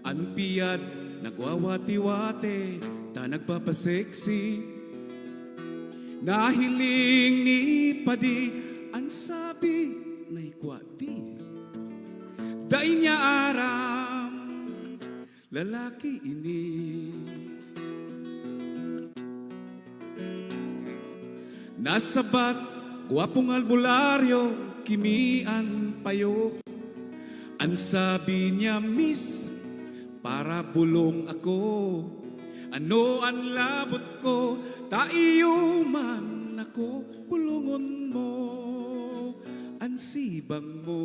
An piyad nagwawati-wati ta nagpapaseksi. Nahiling ni Padi an sabi na igwa di. Dai niya aram, lalaki ini. Nasabat, gwapong albularyo, kimi an payo. An sabi niya, "Miss, para bulong ako. Ano an labot ko? Ta iyo man ako, bulungon mo an sibang mo."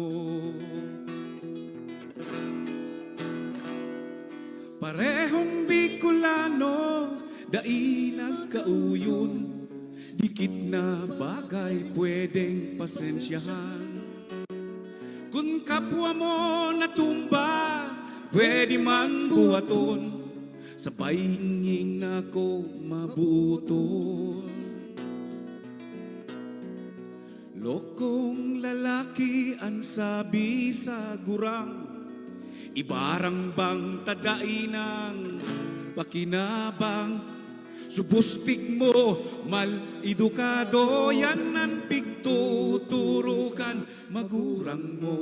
Parehong Bicolano, dai nagkauyon. Dikit na bagay pwedeng pasensyahan. Kun kapwa mo natumba, pwede man buhaton. Sabay ngingin ako mabuoton. Lokong lalaki an sabi sa gurang, ibarang bang ta dai nang pakinabang. Subustig mo, mal edukado, yan an pigtuturo kan magurang mo.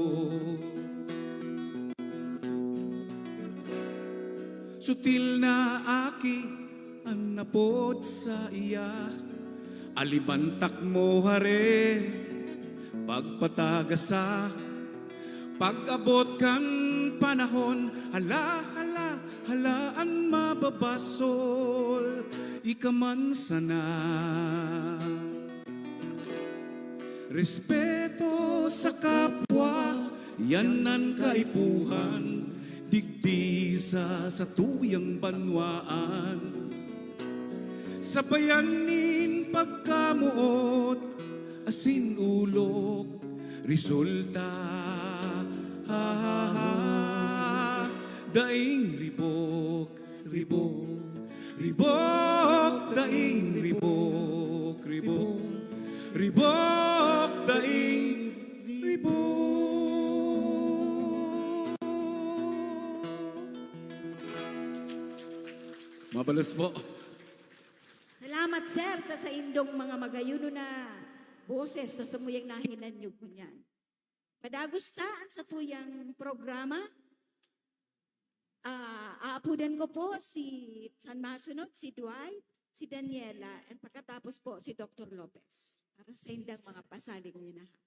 Sutil na aki, An napod saiya, alibantak mo, Hari, pagpatagasa. Pag-abot kan panahon, hala, hala, hala, an mababasol, ika man sana. Respeto sa kapwa, yan an kaipuhan, digdi sa satuyang banwaan. Sabayan nin pagkamoot asin olok, resulta, ha, ha, ha, daing ribok, ribok, ribok, daing ribok, ribok, ribok, daing ribok. Mabalos po. Salamat, sir, sa saindong mga magayon na boses na samuyang nahinan nyo po niyan. Padagos ta an satuyang programa. Ah, aapodan ko po si, san masunod, si Dwight, si Daniela, and pagkatapos po si Doktor Lopez para sa indang mga pasalig ngayong hapon.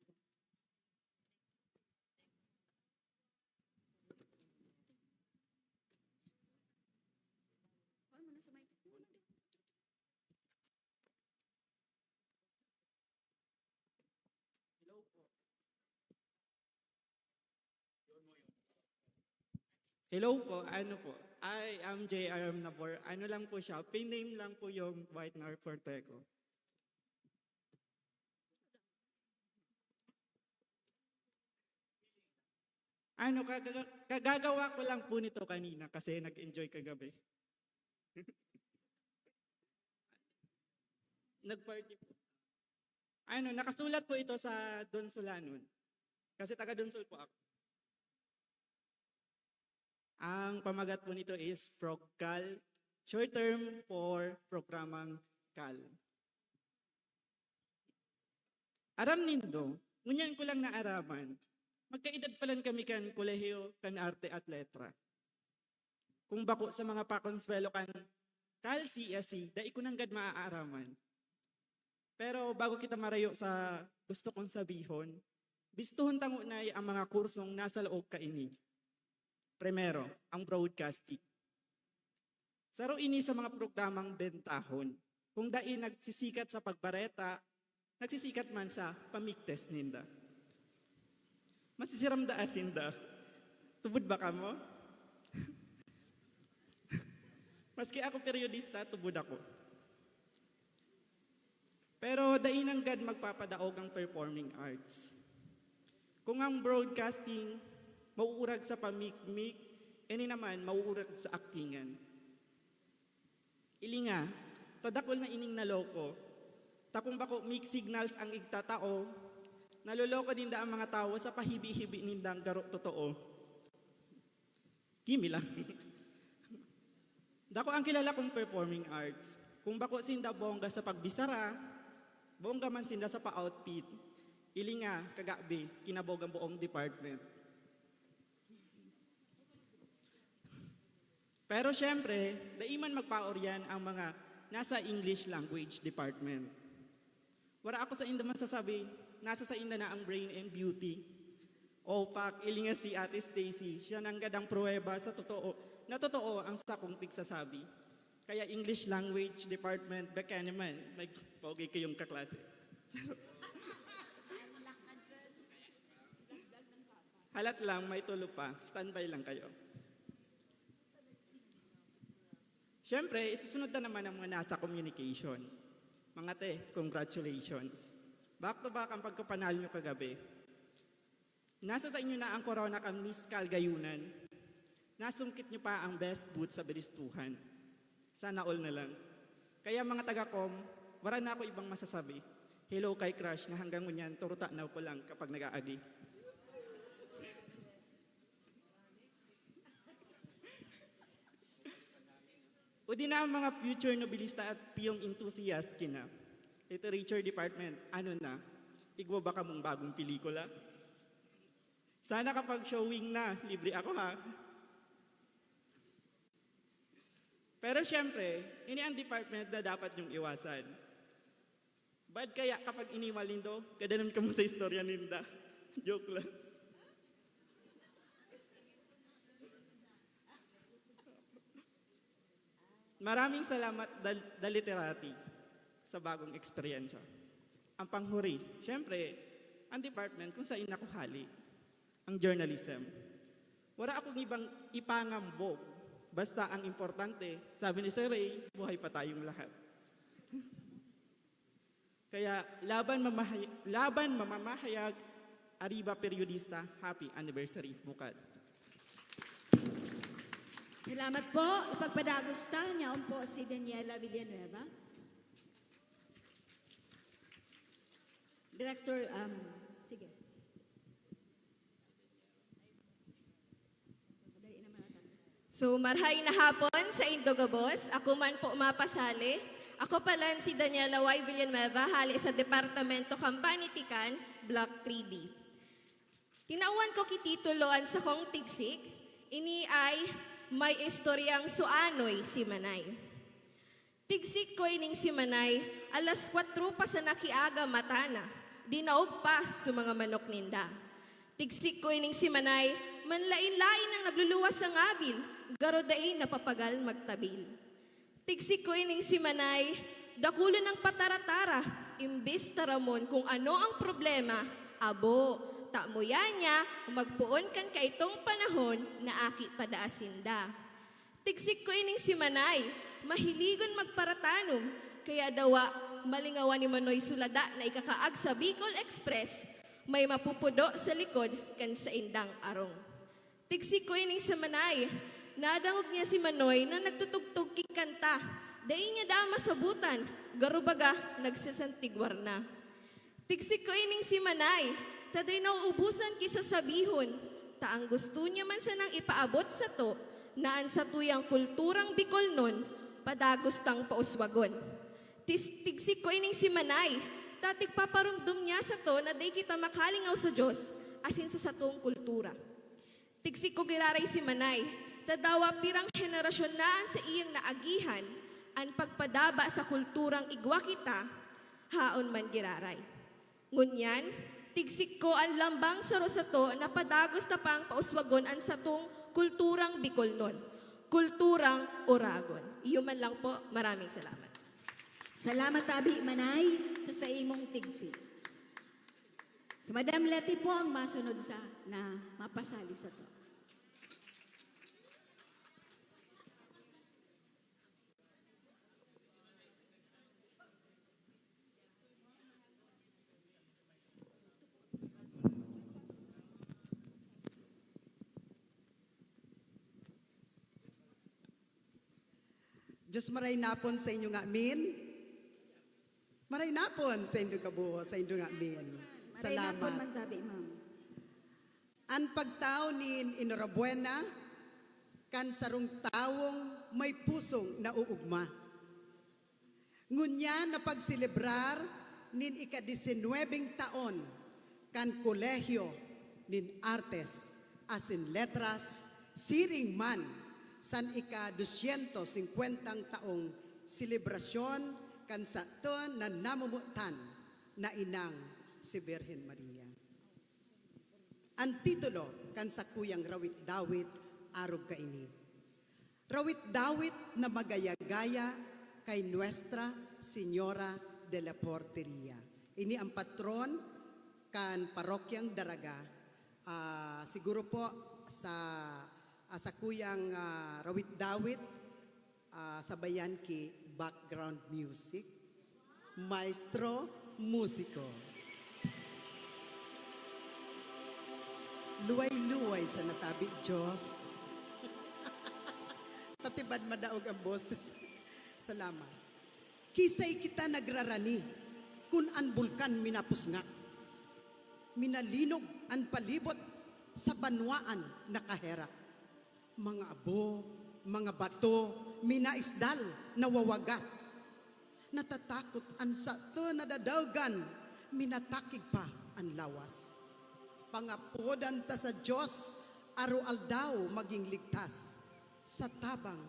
Hello po, ano po? I am J R M Nabor. Ano lang po siya, pin-name lang po yung Dwight Narforteco. Ano, kagaga-, kagagawa ko lang po nito kanina kasi nag-enjoy kagabi. Nag-party po. Ano, nakasulat po ito sa Donsolanon. Kasi taga Donsol po ako. Ang pamagat po nito is ProgCal, short term for Programang Cal. Aram nindo, ngunyan ko lang naaraman, magkaedad palan kami kan kolehiyo kan arte at letra. Kung bako sa mga pakonswelo kan Cal C S C, dai ko nanggad maaaraman. Pero bago kita marayo sa gusto kong sabihon, bistuhon ta nguna ang mga kursong nasa laog kaini. Primero, ang broadcasting. Saro ini sa mga programang bentahon. Kung dai nagsisikat sa pagbareta, nagsisikat man sa pamigtes ninda. Masisiram da asin da. Tubod ba kamo? Maski ako periodista, tubod ako. Pero dai nanggad magpapadaog ang performing arts. Kung ang broadcasting mauurag sa pamikmik, ini naman mauurag sa aktingan. Ilinga, ta dakul na ining naloko. Ta kung bako mixed signals ang igtatao, naloloko ninda ang mga tawo sa pahibi-hibi nindang garo totoo. Kimi lang. Dako ang kilala kong performing arts. Kung bako sinda bongga sa pagbisara, bongga man sinda sa pa-outfit. Ilinga, kagabi, kinabog ang buong department. Pero siyempre, dai man magpaoryan ang mga nasa English language department. Wala ako sa inda masasabi, nasa sa inda na ang brain and beauty. Opak, ilinga si Ate Stacy, siya nanggad ang pruweba sa totoo, na totoo ang sakong pigsasabi. Kaya English language department, baka naman, nagpogi kayong kaklase. Halat lang, may tulo pa. Standby lang kayo. Siyempre, isusunod na naman ang mga nasa communication. Mga te, congratulations. Back to back ang pagkapanalo nyo kagabi. Nasa sa inyo na ang corona kan Miss Calgayunan. Nasungkit nyo pa ang best boot sa Biristuhan. Sana all na lang. Kaya mga taga-com, wala na ako ibang masasabi. Hello kay crush na hanggang ngunyan, turutanaw ko lang kapag nag-aagi. O di na ang mga future nobilista at film enthusiast kina literature department, ano na, igwa ba kamong bagong pelikula? Sana kapag showing na, libre ako ha. Pero siyempre, ini ang department na dapat niyong iwasan. Bad kaya kapag inimal nindo, kadanon kamo sa istorya ninda. Joke lang. Maraming salamat, Dal-, Daliterati, sa bagong eksperyensya. Ang panghuri, siyempre, ang department kung saan ako hali, ang journalism. Wala akong ibang ipangambog. Basta ang importante, sabi ni Sir Ray, buhay pa tayong lahat. Kaya laban mamahay-, laban mamamahayag, Arriba Periodista, happy anniversary, Bukal. Salamat po. Ipagpadagos ta, nyaon po si Daniela Villanueva. Director, um, sige. So, marhay na hapon sa indo gabos. Ako man po mapasali. Ako palan si Daniela Y. Villanueva, hali sa Departamento kan Panitikan, Block three B. Tinawan ko ki titulo an sakong tigsik, ini ay may istoryang suanoy si Manay. Tigsik ko ining si Manay, alas kwatro pa sana ki aga mata na, dinaog pa sa mga manok ninda. Tigsik ko ining si Manay, manlain-lain ang nagluluwas sa ngabil, garo dai napapagal magtabil. Tigsik ko ining si Manay, dakulon ang patara-tara, imbis taramon kung ano ang problema, abo, tamoyan niya, magpoon kan kaitong panahon na aki padaas sinda. Tigsik ko ining si Manay, mahiligon magparatanom, kaya dawa malingawan ni Manoy Sulada na ikakaag sa Bicol Express, may mapupudo sa likod kan saindang arong. Tigsik ko ining si Manay, nadangog niya si Manoy na nagtutugtog ki kanta, dai niya daa masabutan, garo baga nagsasantigwar na. Tigsik ko ining si Manay, ta dai nauubusan ki sasabihon, ta ang gusto niya man sanang ipaabot sato na an satuyang kulturang Bikolnon padagos tang pauswagon. Tis-, tigsik ko ining si Manay, ta tigpaparomdom niya sato na dai kita makalingaw sa Dios asin sa satong kultura. Tigsik ko giraray si Manay, ta dawa pirang henerasyon na an saiyang naagihan an pagpadaba sa kulturang igwa kita, haon man giraray. Ngunyan, tigsik ko an lambang saro sato na padagos ta pang pauswagon an satong kulturang Bikolnon, kulturang Oragon. Iyo man lang po, maraming salamat. Salamat tabi, Manay, sa saimong tigsik. Si Madam Leti po ang masunod sa na mapasali sato. Diyos maray napon sa inyo nga amin. Maray napon sa indo gabos, sa indo nga amin. Maray napon Salamat. Man tabi, ma'am. An pagtawo nin Enhorabuena kan sarong tawong may pusong nauugma. Ngunyan na pagselebrar nin ika-disinwebeng taon kan Kolehiyo nin Artes asin Letras, siring man san ika-dosyentos singkwentang taong selebrasyon kan saton na namomotan na inang si Birhen Maria. An titulo kan sakuyang rawit-dawit arog kaini, rawit-dawit na magaya-gaya kay Nuestra Señora de la Porteria. Ini ang patron kan Parokyang Daraga. Ah, siguro po sa, ah, sakuyang, ah, rawit-dawit, ah, sabayan ki background music. Maestro, musiko. Luway-luway sa natabi, Diyos. Tatiban madaog ang boses. Salamat. Kisay kita nagrarani kun an bulkan minapusnga. Minalinog an palibot sa banwaan na kaherak. Mga abo, mga bato, minaisdal, nawawagas. Natatakot an sato na dadawgan, minatakig pa an lawas. Pangapodan ta sa Dios, aro-aldaw maging ligtas, sa tabang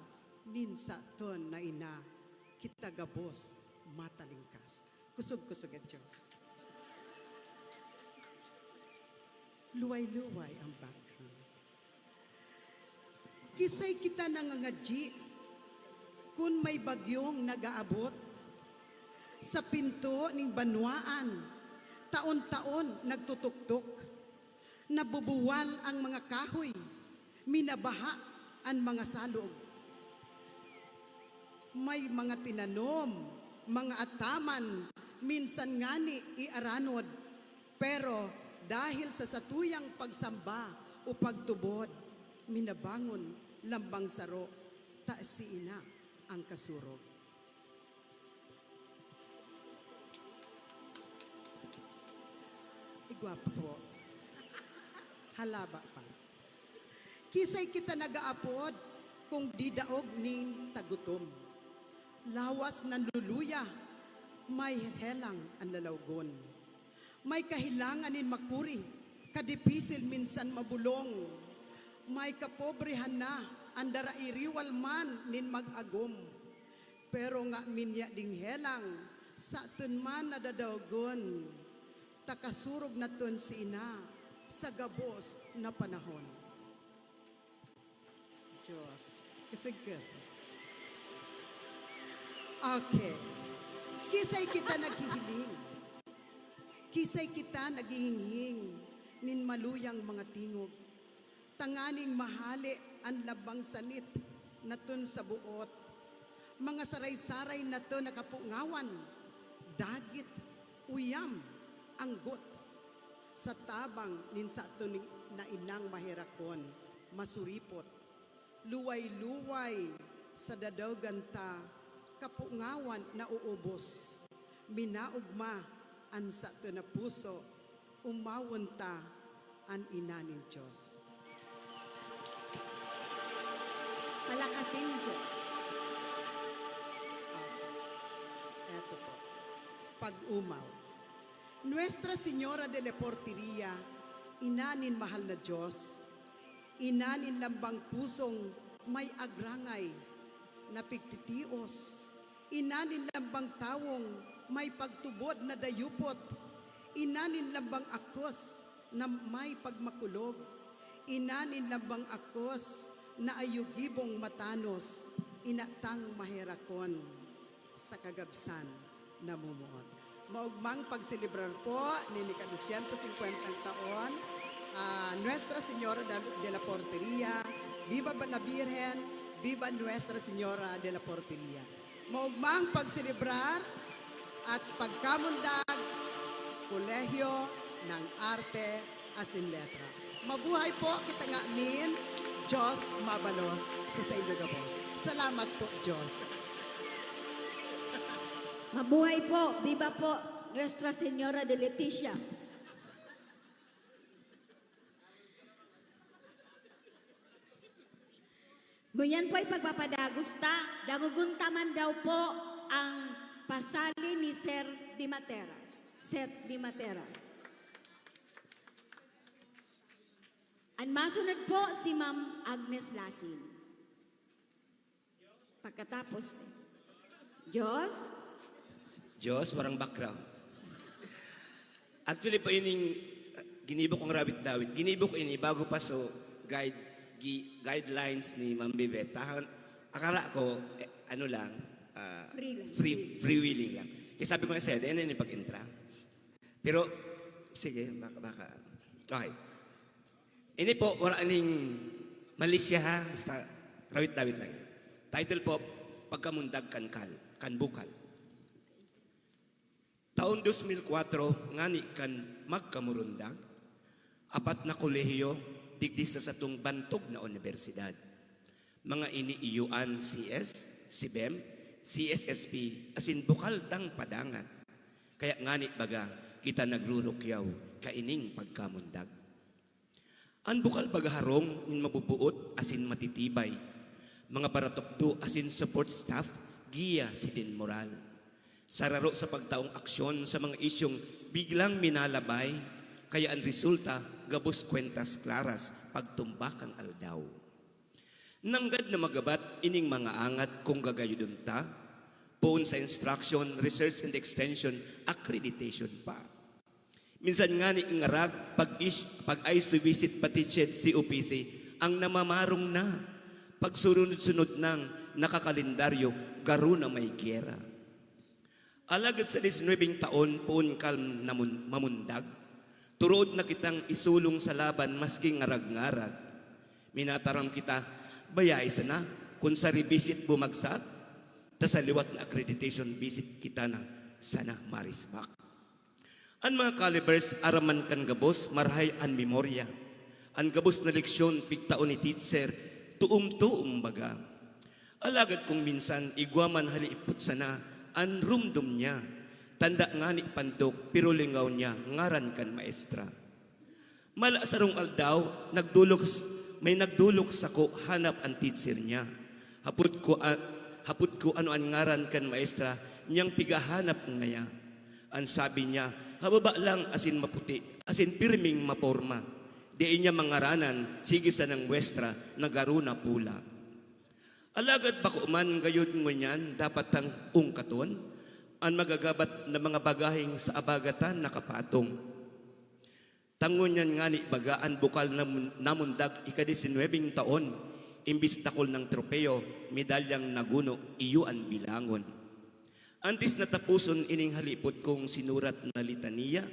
nin saton na ina, kita gabos matalingkas. Kusog-kusog an Dios. Luway-luway ang background. Kisay kita nangangadyi kun may bagyong nag-aabot. Sa pinto ning banwaan, taon-taon nagtutuktok. Nabubuwal ang mga kahoy, minabaha an mga salog. May mga tinanom, mga ataman, minsan ngani iaranod. Pero dahil sa satuyang pagsamba o pagtubod, minabangon lambang saro, ta si ina ang kasurog. Igwa pa po. Halaba pa. Kisay kita nag-aapod kung di daog nin tagutom. Lawas nanluluya, may helang an lalawgon. May kahilangan nin makuri, kadipisil minsan mabolong. May kapobrehan na, an darairiwal man nin mag-agom. Pero nga minya ding helang, saton man nadadaogon, ta kasurog naton si ina sa gabos na panahon. Dios, kasagkasa. Okay. Kisay kita naghihiling. Kisay kita naghihinghing nin maluyang mga tingog. Tanganing mahale an labang sanit naton sa buot. Mga saray-saray naton na kapungawan, dagit, uyam, anggot. Sa tabang nin saton ning, na inang maherakon, masuripot. Luway-luway sa dadaogan ta, kapungawan na uubos. Minaogma an saton na puso, umawon ta an ina nin Dios. Palakasin, Dios. Eto po. Pag-umaw. Nuestra Señora de la Porteria, ina nin mahal na Dios, ina nin lambang pusong may agrangay na pigtitios, ina nin lambang tawong may pagtubod na dayupot, ina nin lambang akos na may pagmakulog, ina nin lambang akos na ayugibong matanos, ina tang maherakon sa kagabsan namumuot. Maogmang pagselebrar po nin ika-doscientos cincuenta taon, ah, Nuestra Señora de, de la Porteria. Viva la Virgen! Viva Nuestra Señora de la Porteria! Maogmang pagselebrar at pagkamundag, Kolehiyo ng Arte asin Letra. Mabuhay po kita ngamin, Dios mabalos sa saindo gabos. Salamat po, Dios. Mabuhay po, viva po, Nuestra Señora de Leticia. Ngunyan po ipagpapadagos ta, dangogon ta man daw po ang pasali ni Sir Di Matera. Seth Di Matera. An masunod po si Ma'am Agnes Lasin. Pagkatapos, Diyos? Diyos, warang background. Actually po, ining, ah, ginibo kong rawit-dawit. Ginibo ko ini bago pa so guide, gi-, guidelines ni Ma'am Bivette. Tahan, akala ko, eh, ano lang, ah, Free lang. free, freewheeling lang. Kaya sabi ko na, "Sir, ano yung pag-intra?" Pero, sige, baka, baka. Okay. Ini po, wala ning malisya ha, basta rawit-dawit lang. Title po, Pagkamundag kan Kal-, kan Bukal. Taon dos mil kwatro, ngani kan magkamurundag, apat na kolehiyo digdi sa satong bantog na unibersidad. Mga ini iyuan C S, CBEM, C S S P, asin bukal tang padangat. Kaya ngani baga kita nagrurukyaw kaining pagkamundag. An bukal baga harong nin mabubuot asin matitibay, mga paratukdo asin support staff, giya sidin moral. Sararo sa pagtaong aksyon sa mga isyong biglang minalabay, kaya an resulta gabos kwentas klaras pagtumba kan aldaw. Nanggad na magabat ining mga angat kung gagayudon ta, poon sa instruction, research and extension, accreditation pa. Minsan ngani ngarag pag-is-, pag-I C visit pati CHED C O P C ang namamarong na. Pagsunod-sunod nang nakakalendaryo, garo na may giyera. Alagad sa disinwebeng taon, poon kal namun-, mamundag, turood na kitang isulong sa laban maski ngarag-ngarag. Minataram kita, bayai sana kun sa revisit bumagsak, ta sa liwat na accreditation visit kita na sana marisbak. An mga calibers aram man kan gabos, marahay an memorya. An gabos na leksyon, pigtao ni teacher, tuom-tuom baga. Alagad kung minsan, igwa man halipot sana an rumdom niya. Tanda ngani pandok, pero lingaw niya ngaran kan maestra. Mala sarong aldaw, nagdolok s-, may nagdolok sako hanap an teacher niya. Hapot ko a-, hapot ko ano an ngaran kan maestra niyang pigahanap ngaya. An sabi niya, hababa lang asin maputi, asin pirming maporma. Dai niya mangaranan, sige sanang muestra na garo na pula. Alagad bako man gayod ngunyan dapat tang ungkaton an magagabat na mga bagaheng sa abagatan nakapatong. Ta ngunyan ngani baga an bukal na mun-, namundag ikadisinwebeng taon, imbis dakul nang tropeo, medalyang naguno, iyo an bilangon. Antes na taposon ining halipot kong sinurat na litaniya,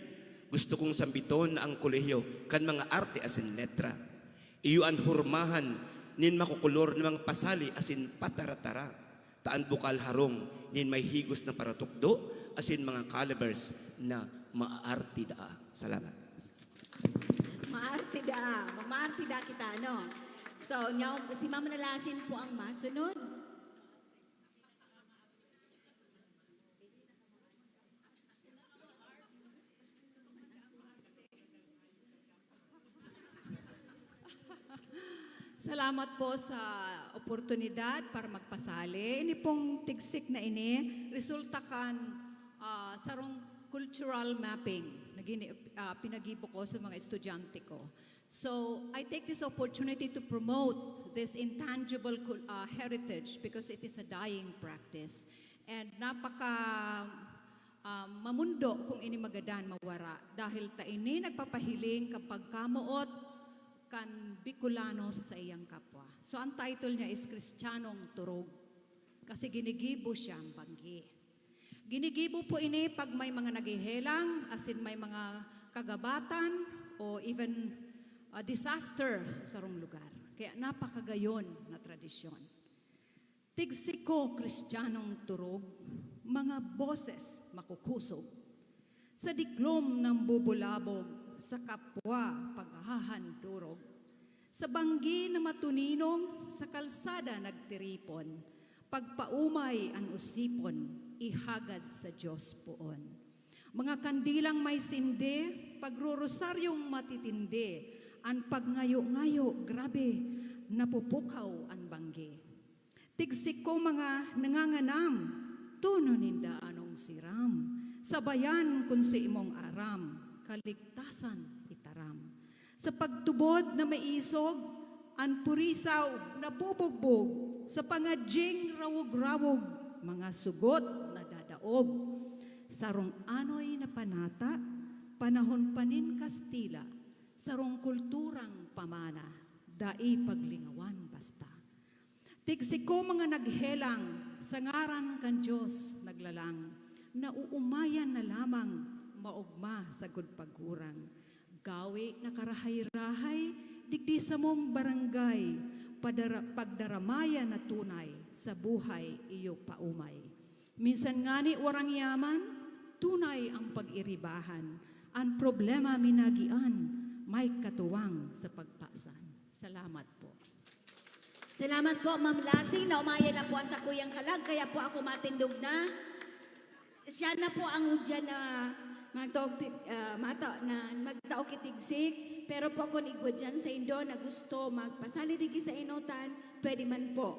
gusto kong sambiton na ang kolehiyo kan mga arte asin letra. Iyo an hurmahan nin makukulor na mga pasali asin patara-tara. Ta an bukal harong nin may higos na paratukdo asin mga calibers na maarte daa. Salamat. Maarte daa. Mamaarte daa kita, no? So, nyaw, si Ma'am Nalasin po ang masunod. Salamat po sa oportunidad para magpasali. Ini pong tigsik na ini, resulta kan, ah, sarong cultural mapping na gini-, ah, pinagibo ko sa mga estudyante ko. So, I take this opportunity to promote this intangible cul-, ah, heritage because it is a dying practice. And napaka, ah, mamundo kung ini magadan mawara, dahil ta ini nagpapahiling kan pagkamoot kan Bicolano sa saiyang kapwa. So, ang title niya is Kristiyanong Turog, kasi ginigibo siyang banggi. Ginigibo po ini pag may mga naghehelang, asin may mga kagabatan, o even, ah, disaster sa sarong lugar. Kaya napakagayon na tradisyon. Tigsik ko, Kristiyanong turog, mga boses makukusog. Sa diklom nambubulabog, sa kapwa paghahandurog. Sa banggi na matuninong, sa kalsada nagtiripon. Pagpaumay an osipon, ihagad sa Diyos poon. Mga kandilang may sindi, pagrorosaryong matitindi, an pagngayo-ngayo, grabe, napupukaw an banggi. Tigsik ko mga nanganganam, tono ninda anong siram. Sabayan kun si imong aram, kaligtasan itaram. Sa pagtubod na maisog, an purisaw nabubugbog. Sa pangadying rawog-rawog, mga sugot nadadaog. Sarong anoy na panata, panahon pa nin Kastila, sarong kulturang pamana, dai paglingawan basta. Tigsik ko mga naghelang, sa ngaran kan Diyos naglalang, nauumayan na lamang, maogma sagkod paghurang. Gawi na karahay-rahay, digdi samong barangay, padara-, pagdaramayan na tunay, sa buhay iyo paumay. Minsan ngani warang yaman, tunay ang pag-iribahan. An problema minagian, may katuwang sa pagpasan. Salamat po. Salamat po, Ma'am Lasing. Naumayan na po ang sakuyang kalag, kaya po ako matindog na. Siya na po ang udyan na magtaog ti-, ah, mata-, na magtaog ki tigsik. Pero po, kun igwa dyan sa indo na gusto magpasali digdi sa enotan, pwede man po.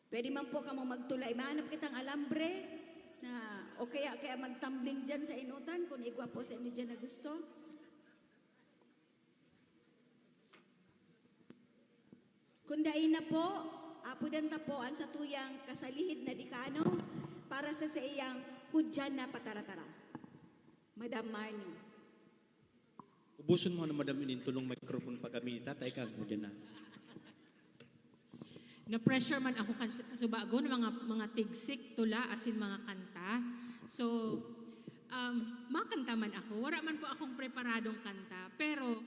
Pwede man po kamo magtulay. Mahanap kitang alambre na, o kaya, kaya magtumbling dyan sa enotan kung igwa po sa inyo dyan na gusto. Kun dai na po, apodan ta po an satuyang kasalihid na dekano para sa saiyang hudyan na pataratara. Madam Marnie. Ubuson mo na, madam, ining tulong microphone pa kami ni tatay ka, mo dyan na. Na-pressure man ako kas- kasubagon, mga, mga tigsik, tula, asin mga kanta. So, um, makanta man ako. Wala man po akong preparadong kanta. Pero,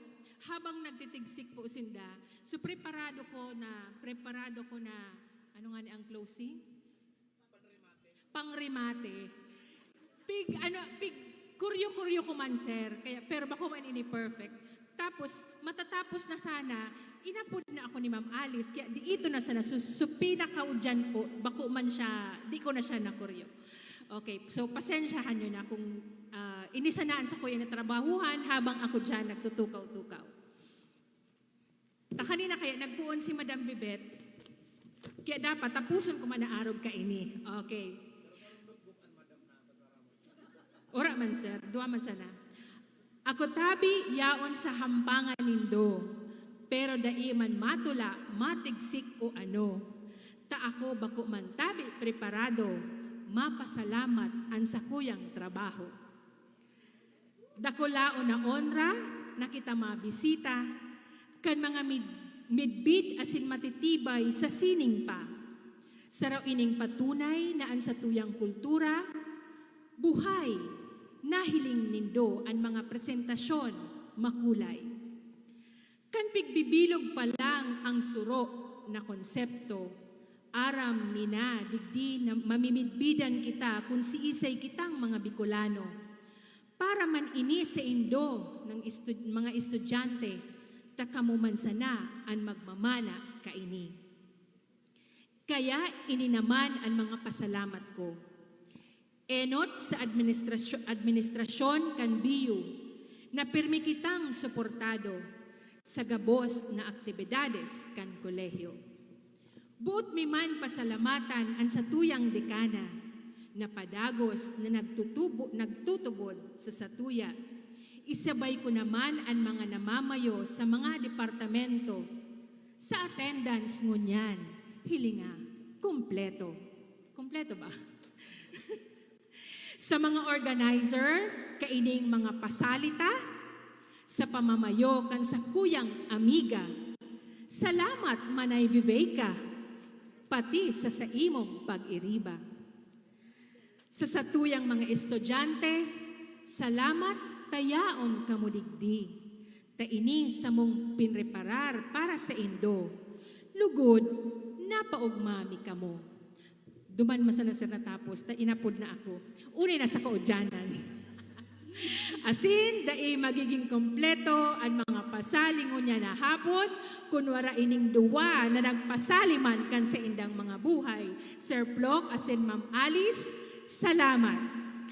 habang nagtitigsik po sinda, so preparado ko na, preparado ko na, ano nga ni ang closing? Pangrimate. Pig, ano, pig, kuryo-kuryo ko man, sir. Kaya, pero bako man ini perfect. Tapos, matatapos na sana, inapod na ako ni Ma'am Alice. Kaya di ito na sana, so, so pinakaudyan po, bako man siya, di ko na siya nakuryo. Okay, so pasensyahan nyo na kung uh, inisanaan sa kuya na trabahuhan habang ako dyan nagtutukaw-tukaw. Ta kanina kaya nagpuon si Madam Bibet. Kaya dapat tapuson ko man na arog kaini. Okay. Ora man, sir. Duwa man sana. Ako tabi yaon sa hampangan nindo, pero dai man matula, matigsik o ano. Ta ako bako man tabi preparado, mapasalamat an sakuyang trabaho. Dakulaon na onra na kita mabisita kan mga mid- midbid asin matitibay sa sining pa. Saro ining patunay na an satuyang kultura, buhay, nahiling nindo an mga presentasyon, makulay. Kan pigbibilog pa lang ang suro na konsepto, aram mi na digdi na mamimidbidan kita kun siisay kitang mga Bicolano. Para man ini saindo ng estu- mga estudyante, ta kamo man sana an magmamana kaini. Kaya ini naman an mga pasalamat ko. Enot sa administrasyo- administrasyon kan B U na pirmi kitang suportado sa gabos na aktibidades kan kolehiyo. Boot mi man pasalamatan an satuyang dekana na padagos na nagtutubo- nagtutubod sa satuya. Isabay ko naman an mga namamayo sa mga departamento sa attendance ngunyan. Hilinga, kumpleto. Kumpleto ba? Sa mga organizer, kaining mga pasali ta, sa pamamayo kan sakuyang amiga, salamat, Manay Viveca, pati sa saimong pag-iriba. Sa satuyang mga estudyante, salamat ta yaon kamo digdi. Ta ini samong pinreparar para saindo. Lugod, napaogma mi kamo. Duman man sana, sir, natapos, ta inapod na ako. Unay na sa kaudyanan. Asin, dai magiging kompleto an mga pasali ngunyan na hapon kun wara ining duwa na nagpasali man kan saindang mga buhay, Sir Ploc asin Ma'am Alice. Salamat.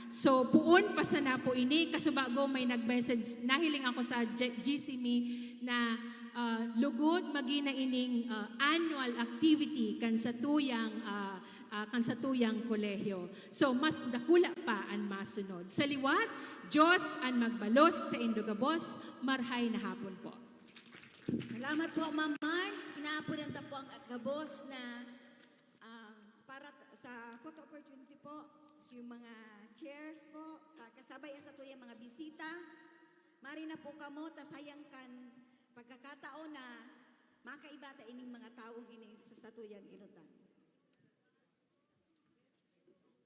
So, poon pa sana po ini, kasubago may nag-message, nahiling ako sa G- G C me na ah, lugod magina ining ah, annual activity kan satuyang ah, ah, kan satuyang kolehiyo. So, mas dakula pa an masunod. Sa liwat, Dios an magbalos saindo gabos. Marhay na hapon po. Salamat po, Ma'am Mars. Inaapodan ta po ang gabos na ah, para t- sa photo opportunity po, yung mga chairs po, ah, kasabay ang satuyang mga bisita. Mari na po kamo, ta sayang kan pagkakataon na makaiba ta ining mga taong ini sa satuyang inutan.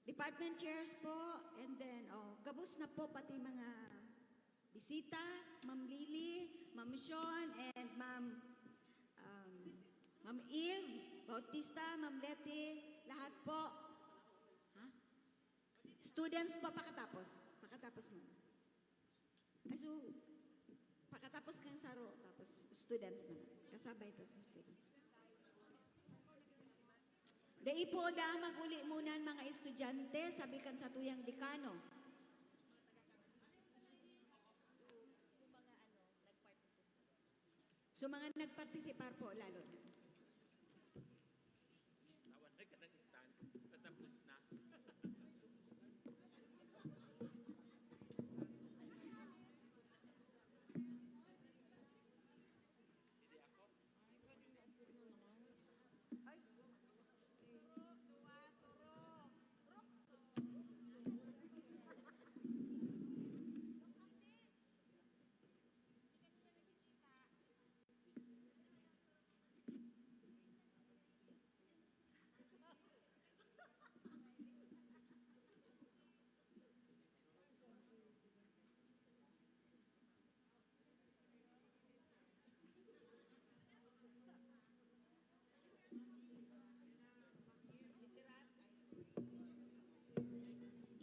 Department chairs po, and then, oh, gabos na po pati mga bisita, Ma'am Lily, Ma'am Sean, and Ma'am um, Ma'am Eve Bautista, Ma'am Letty, lahat po. Ha? Students po, pakatapos. Pakatapos mo. Ay, so, pakatapos kang saro, tapos students naman. Kasabay ta sa students. Dai po da mag-uli muna ang mga estudyante, sabi kan satuyang dekano. So, mga nagpartisipar po, lalo na. Tawan na ka ng stand. Patapos na.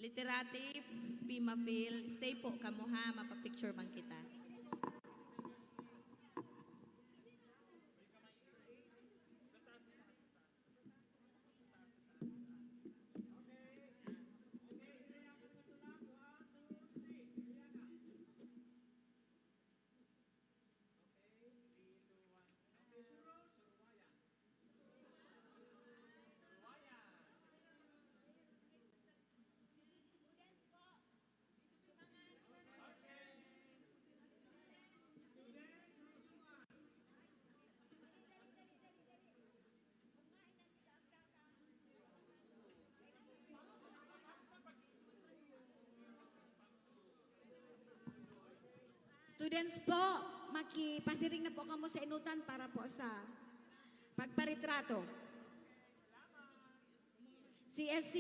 Literati, Pimafil, stay po kamo ha, mapapicture man kita. Students po, makipasiring na po kamo sa inutan para po sa pagparitrato. C S C,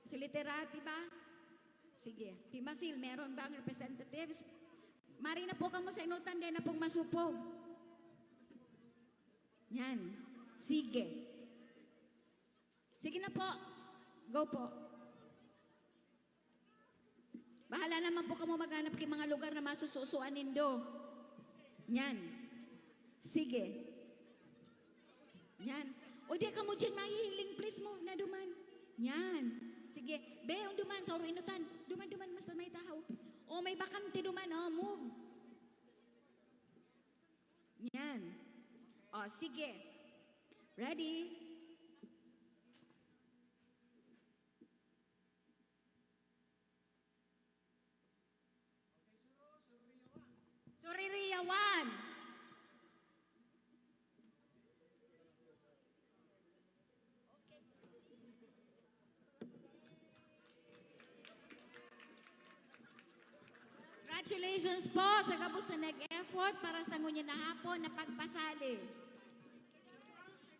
si Literati ba? Sige. Pimafil, meron bang representatives? Mari na po kamo sa inutan, din na pong masupog. Yan. Sige. Sige na po. Go po. Bahala naman po kamo maghanap kay mga lugar na masususuan nindo. Yan. Sige. Yan. O di kamo dyan mahihiling, please move na duman. Yan. Sige. Be, on duman, sa oro inutan. Duman, duman, mas may tahaw. O, may bakante duman, o, move. Yan. O, sige. Ready? Suririyawan. Congratulations po sa gabos na nag-effort para sa ngunyan na hapon na pagpasali.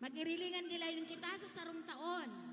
Magirilingan gilayon kita sa sarong taon.